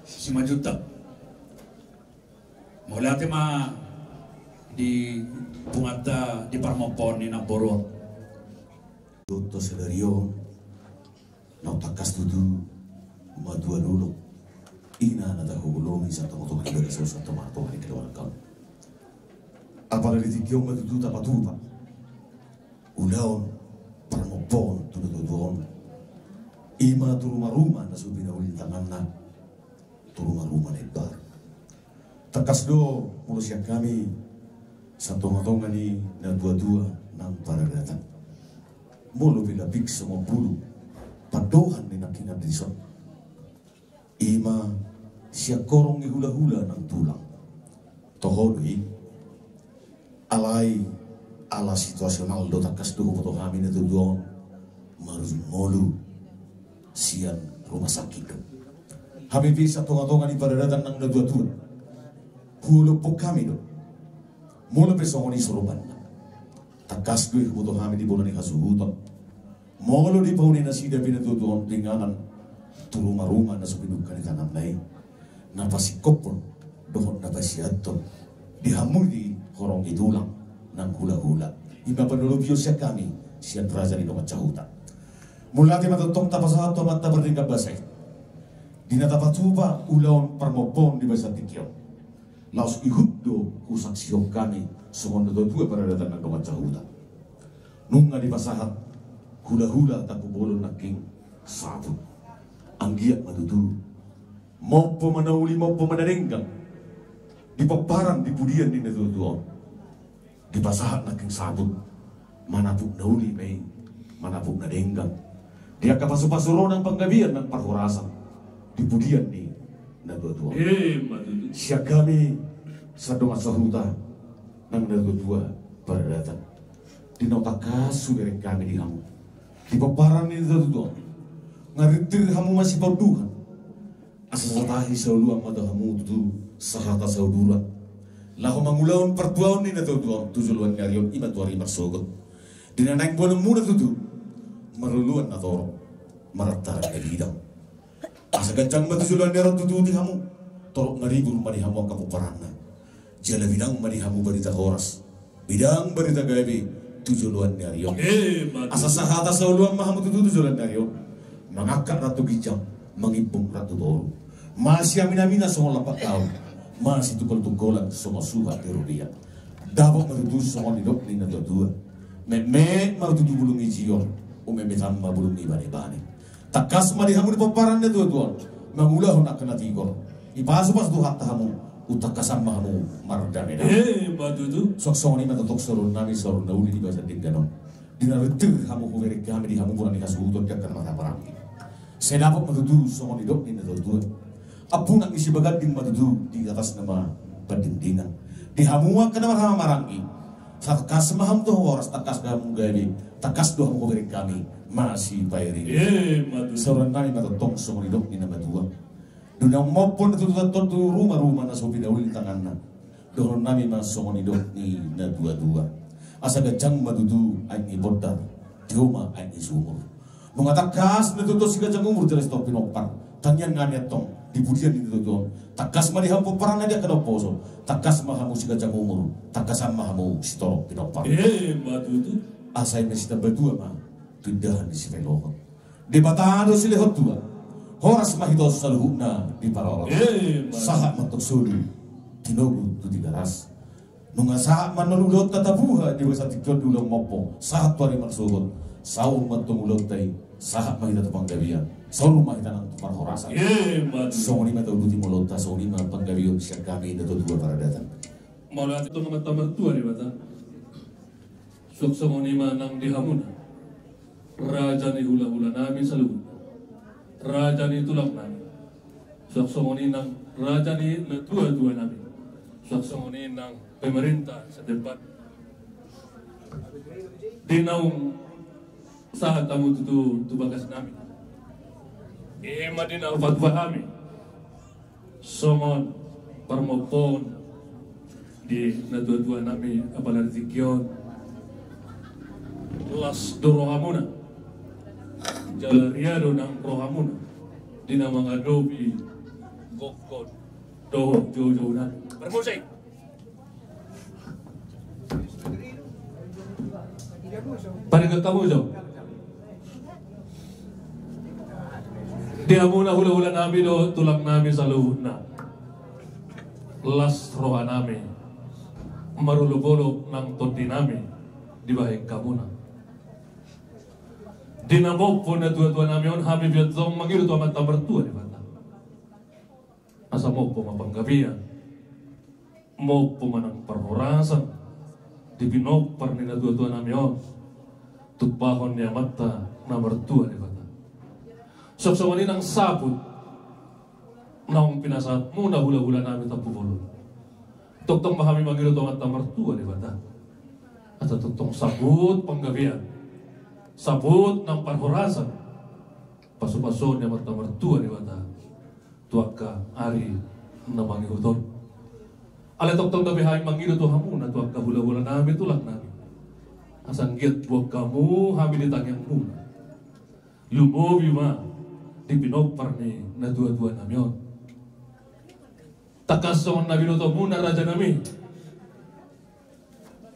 Simanjuntak. Mauliate ma di punguanta di parmompoon ni namboru on. Dohot sadari on, naung tangkas tutu matua dolok, ina na tahaholongi satonga-tonga ni bagasan on, satonga-tonga ni keluarga on. Apala di tingki on ma tutu tapatupa ulaon parmompoon tu natua-tua on. I ma tu ruma-ruma na so pinauli tanganna, tu ruma-ruma na imbaru. Tangkas do molo sian hami satonga-tonga ni natua-tua nang paradaton, molo pe labik songon bulu pandohan ni nangkiningan dison, i ma sian horong ni hula-hula nang tulang. Toho do i. Alai ala situasional do, tangkas do huboto hami natua-tua on marujung ngolu sian rumah sakit do. Hami pe satonga-tonga ni paradaton nang natua-tua, huolophon hami do. Molo pe songon i sorobanna, tangkas do i huboto hami di bona ni hasuhuton. Molo dipaune nasida pe natua-tua on tu inganan, tu ruma-ruma na so pinungka ni tanganna i, na pasingkophon dohot na pasiathon di hamu di horong ni tulang nang hula-hula. I ma panolobion sian hami sian Raja ni Dongan Sahuta. Mauliate ma tongtong tapasahat tu Amanta Pardenggan Basa i, di na tapatupa ulaon parmompoon di bagasan tingki on. Laos ihut do husaksihon hami songon natua-tua paradaton nang dongan sahuta. Nunga dipasahat hula-hula Tampubolon nangkin sabut. Anggiat ma tutu mompo ma na uli, mompo ma na denggan di pomparan, di pudian ni natua-tua on. Dipasahat nangkin sabut, manapuk na uli ma i, manapuk na denggan di angka pasu-pasu ro nang panggabean nang parhorasan di pudian ni natua-tua. Emma tutu. Sian hami sian dongan sahuta nang natua-tua paradaton, di na tangkas hubereng hami di hamu di pomparan ni natua-tua on, nga rintir hamu masipaunduhan. Asa satahi saoloan ma tu hamu tutu sahata sauduran, laho mangulahon partuaon ni natua-tua on tu joloan ni ari on, i ma tu ari marsogot. Di na naeng boanonmuna tutu maroloan na torop, marantaran na bidang. Asa ganjang ma tu joloan ni ari on tutu di hamu, torop maribur ma di hamu angka pomparanna. Jala bidang ma di hamu barita horas, bidang barita gabe tu joloan ni ari on. Emma tutu. Asa sahata saoloan ma hamu tutu tu joloan ni ari on, mangangkat ratu ginjang, mangimbung ratu toru. Masiamin-aminan songon lampak daun, masitungkol-tungkolan songon suhat ni rorobot. Dapot ma tutu songon nidok ni natua-tua, metmet ma tutu bulung ni jior, umetmetan ma bulung ni bane-bane. Tangkas ma di hamu di pomparan ni natua-tua on mangulahon angka na tigor. Dipasu-pasu Tuhanta hamu, umtangkasan ma hamu mardame-dame. Emma tutu. Suang songon i ma tongtong saluhutnami saur na uli di bagasan denggan on. Di na rintir hamu hubereng hami di hamu bona ni hasuhuton di angka na marhahamaranggi. Sai dapot ma tutu songon nidok ni natua-tua, ampunang ni sibaganding ma tutu, di atasna ma pandingdingan. Di hamu angka na marhahamaranggi, tangkas ma hamu tu horas, tangkas ma hamu gabe, tangkas do hamu hubereng hami masipairing. Emma tutu. Saluhutnami ma tongtong songon nidok ni na matua. Dung na mompo natua-tua on tu ruma-ruma na so pinauli tanganna, dohononnami ma songon nidok ni natua-tua: Asa ganjang ma tutu aek ni bondar, tio ma aek ni sumur. Nunga tangkas natua-tua siganjang umur jala sitongkin pinompar, Tangiang nami antong di pudian ni natuatua on. Tangkas ma di hamu pomparanna di angka na umposo. Tangkas ma hamu siganjang umur. Tangkasan ma hamu sitorop pinompar. Emma tutu. Asa i ma sitamba tua ma tu indahan ni sipaingotan. Debata do silehon tua. Horas ma hita on saluhutna diparorot. Emma tutu. Sahat ma antong solu tinogu tu Tigaras. Nunga sahat ma antong ulaonta tabuha di bagasan tingki on di ulaon mompo, sahat tu ari marsogot. Saur ma antong ulaonta i, sahat ma hita tu panggabean, saur ma hita nang tu parhorasan. Emma tutu. Songon i ma tauduti ma ulaonta, songon i ma panggabeon sian hami natuatua paradaton. Mauliate tu Amanta Martua Debata. Suang songon i ma nang di hamuna, raja ni hulahula nami saluhutna, raja ni tulang nami, suang songon i nang raja ni natuatua nami, suang songon i nang pemerintah setempat. Di naung sahat hamu tutu tu bagas nami, i ma di na hupatupa hami songon parmompoon di natuatua nami apala di tingki on. Las do rohamuna, jala ria do nang rohamuna di na mangadopi gokhon dohot joujou nami. Parmusik. Paringot hamu jo. Di hamuna hulahula nami dohot tulang nami saluhutna, las roha nami marolopolop nang tondi nami dibahen hamuna. Di na mompo natuatua nami on, hami pe antong mangido tu Amanta Martua Debata asa mompo ma panggabean, mompo ma nang parhorasan di pinompar ni natuatua nami on, tumpahon ni Amanta na Martua Debata. Suang songon i nang saput naung pinasahatmuna hulahula nami Tampubolon. Tongtong ma hami mangido tu Amanta Martua Debata asa tongtong saput panggabean, saput nang parhorasan, pasupasuon ni Amanta Martua Debata tu angka ari na mangihut on. Alai tongtong dope hami mangido tu hamuna, tu angka hulahula nami, tulang nami, asa anggiat boan hamu hami di tangiangmuna, lumobi ma di pinompar ni natuatua nami on. Tangkas songon na binotomuna, raja nami,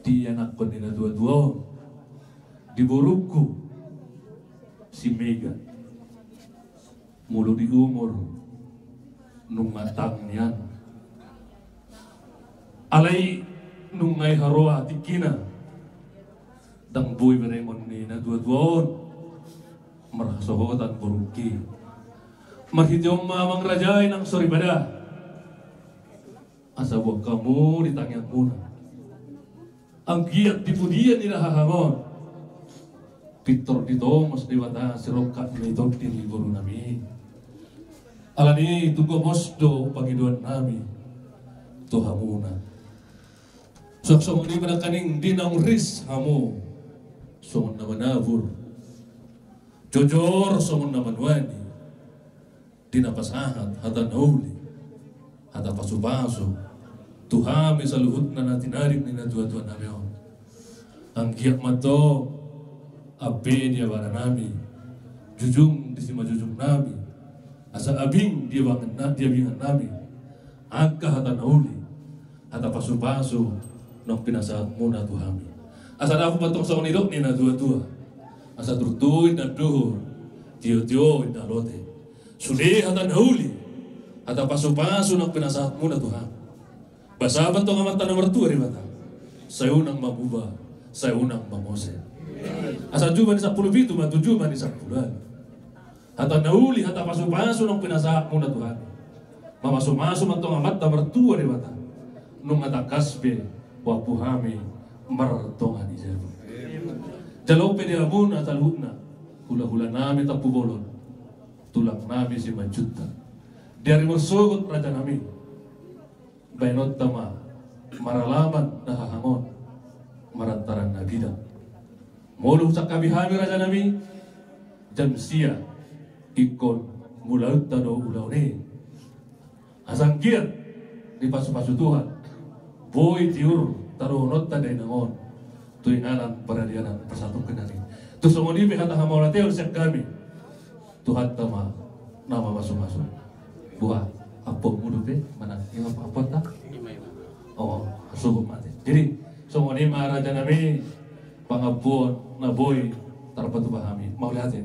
di anakkon ni natuatua on, di borungku si Mega. Molo di umur nunga tang nian, alai nunga i haroa tingkina, ndang boi berengon ni natuatua on marhasohotan borungki. Marhite on ma, amang raja i, nang soripada asa boan hamu di tangiangmuna. Anggiat di pudian ni na hahang on, pintor ditongos Debata sirongkap ni tondi ni boru nami. Alani i tung gomos do pangidoan nami tu hamuna. Suang songon i ma nangkaning di naung ris hamu songon na manabur, jojor songon na manuani, di na pasahat hata na uli, hata pasupasu tu hami saluhutna na tinarik ni natuatua nami on. Anggiat ma antong ampe di abana nami, jujung di simanjujung nami, asa abing di abingan na-, di abingan nami angka hata na uli, hata pasupasu naung pinasahatmuna tu hami. Asa dapot ma antong songon nidok ni natuatua: Asa turtu inna anduhur, tiotio inna lote. Sude hata na uli, hata pasupasu naung pinasahatmuna tu hami. Basa ma antong Amanta na martua Debata: Sai unang mamuba, sai unang mamose. Asa juma ni sampulu pitu ma tu juma ni sampulu ualu. Hata na uli, hata pasupasu naung pinasahatmuna tu hami, mamasumasu ma antong Amanta martua Debata, nunga tangkas be huampu hami martonga ni jabu. Jalo pe di hamuna saluhutna, hulahula nami Tampubolon, tulang nami Simanjuntak, di ari marsogot, raja nami, baenonta ma maralaman na hahang on, marantaran na bidang. Molo husangkapi hami, raja nami, jam sia ingkon mulaonta do ulaon i. Asa anggiat dipasupasu Tuhan, boi tiur taruhononta dainang on tu inganan paradianan parsatongkinan i. Tung songon i pe hata hamauliateon sian hami, Tuhanta ma na mamasumasu. Buat ampuonmu dope manang ima ampuonta. O, suhut ma ate. Jadi songon i ma raja nami, pangampuon na boi tarpatupa hami. Mauliate.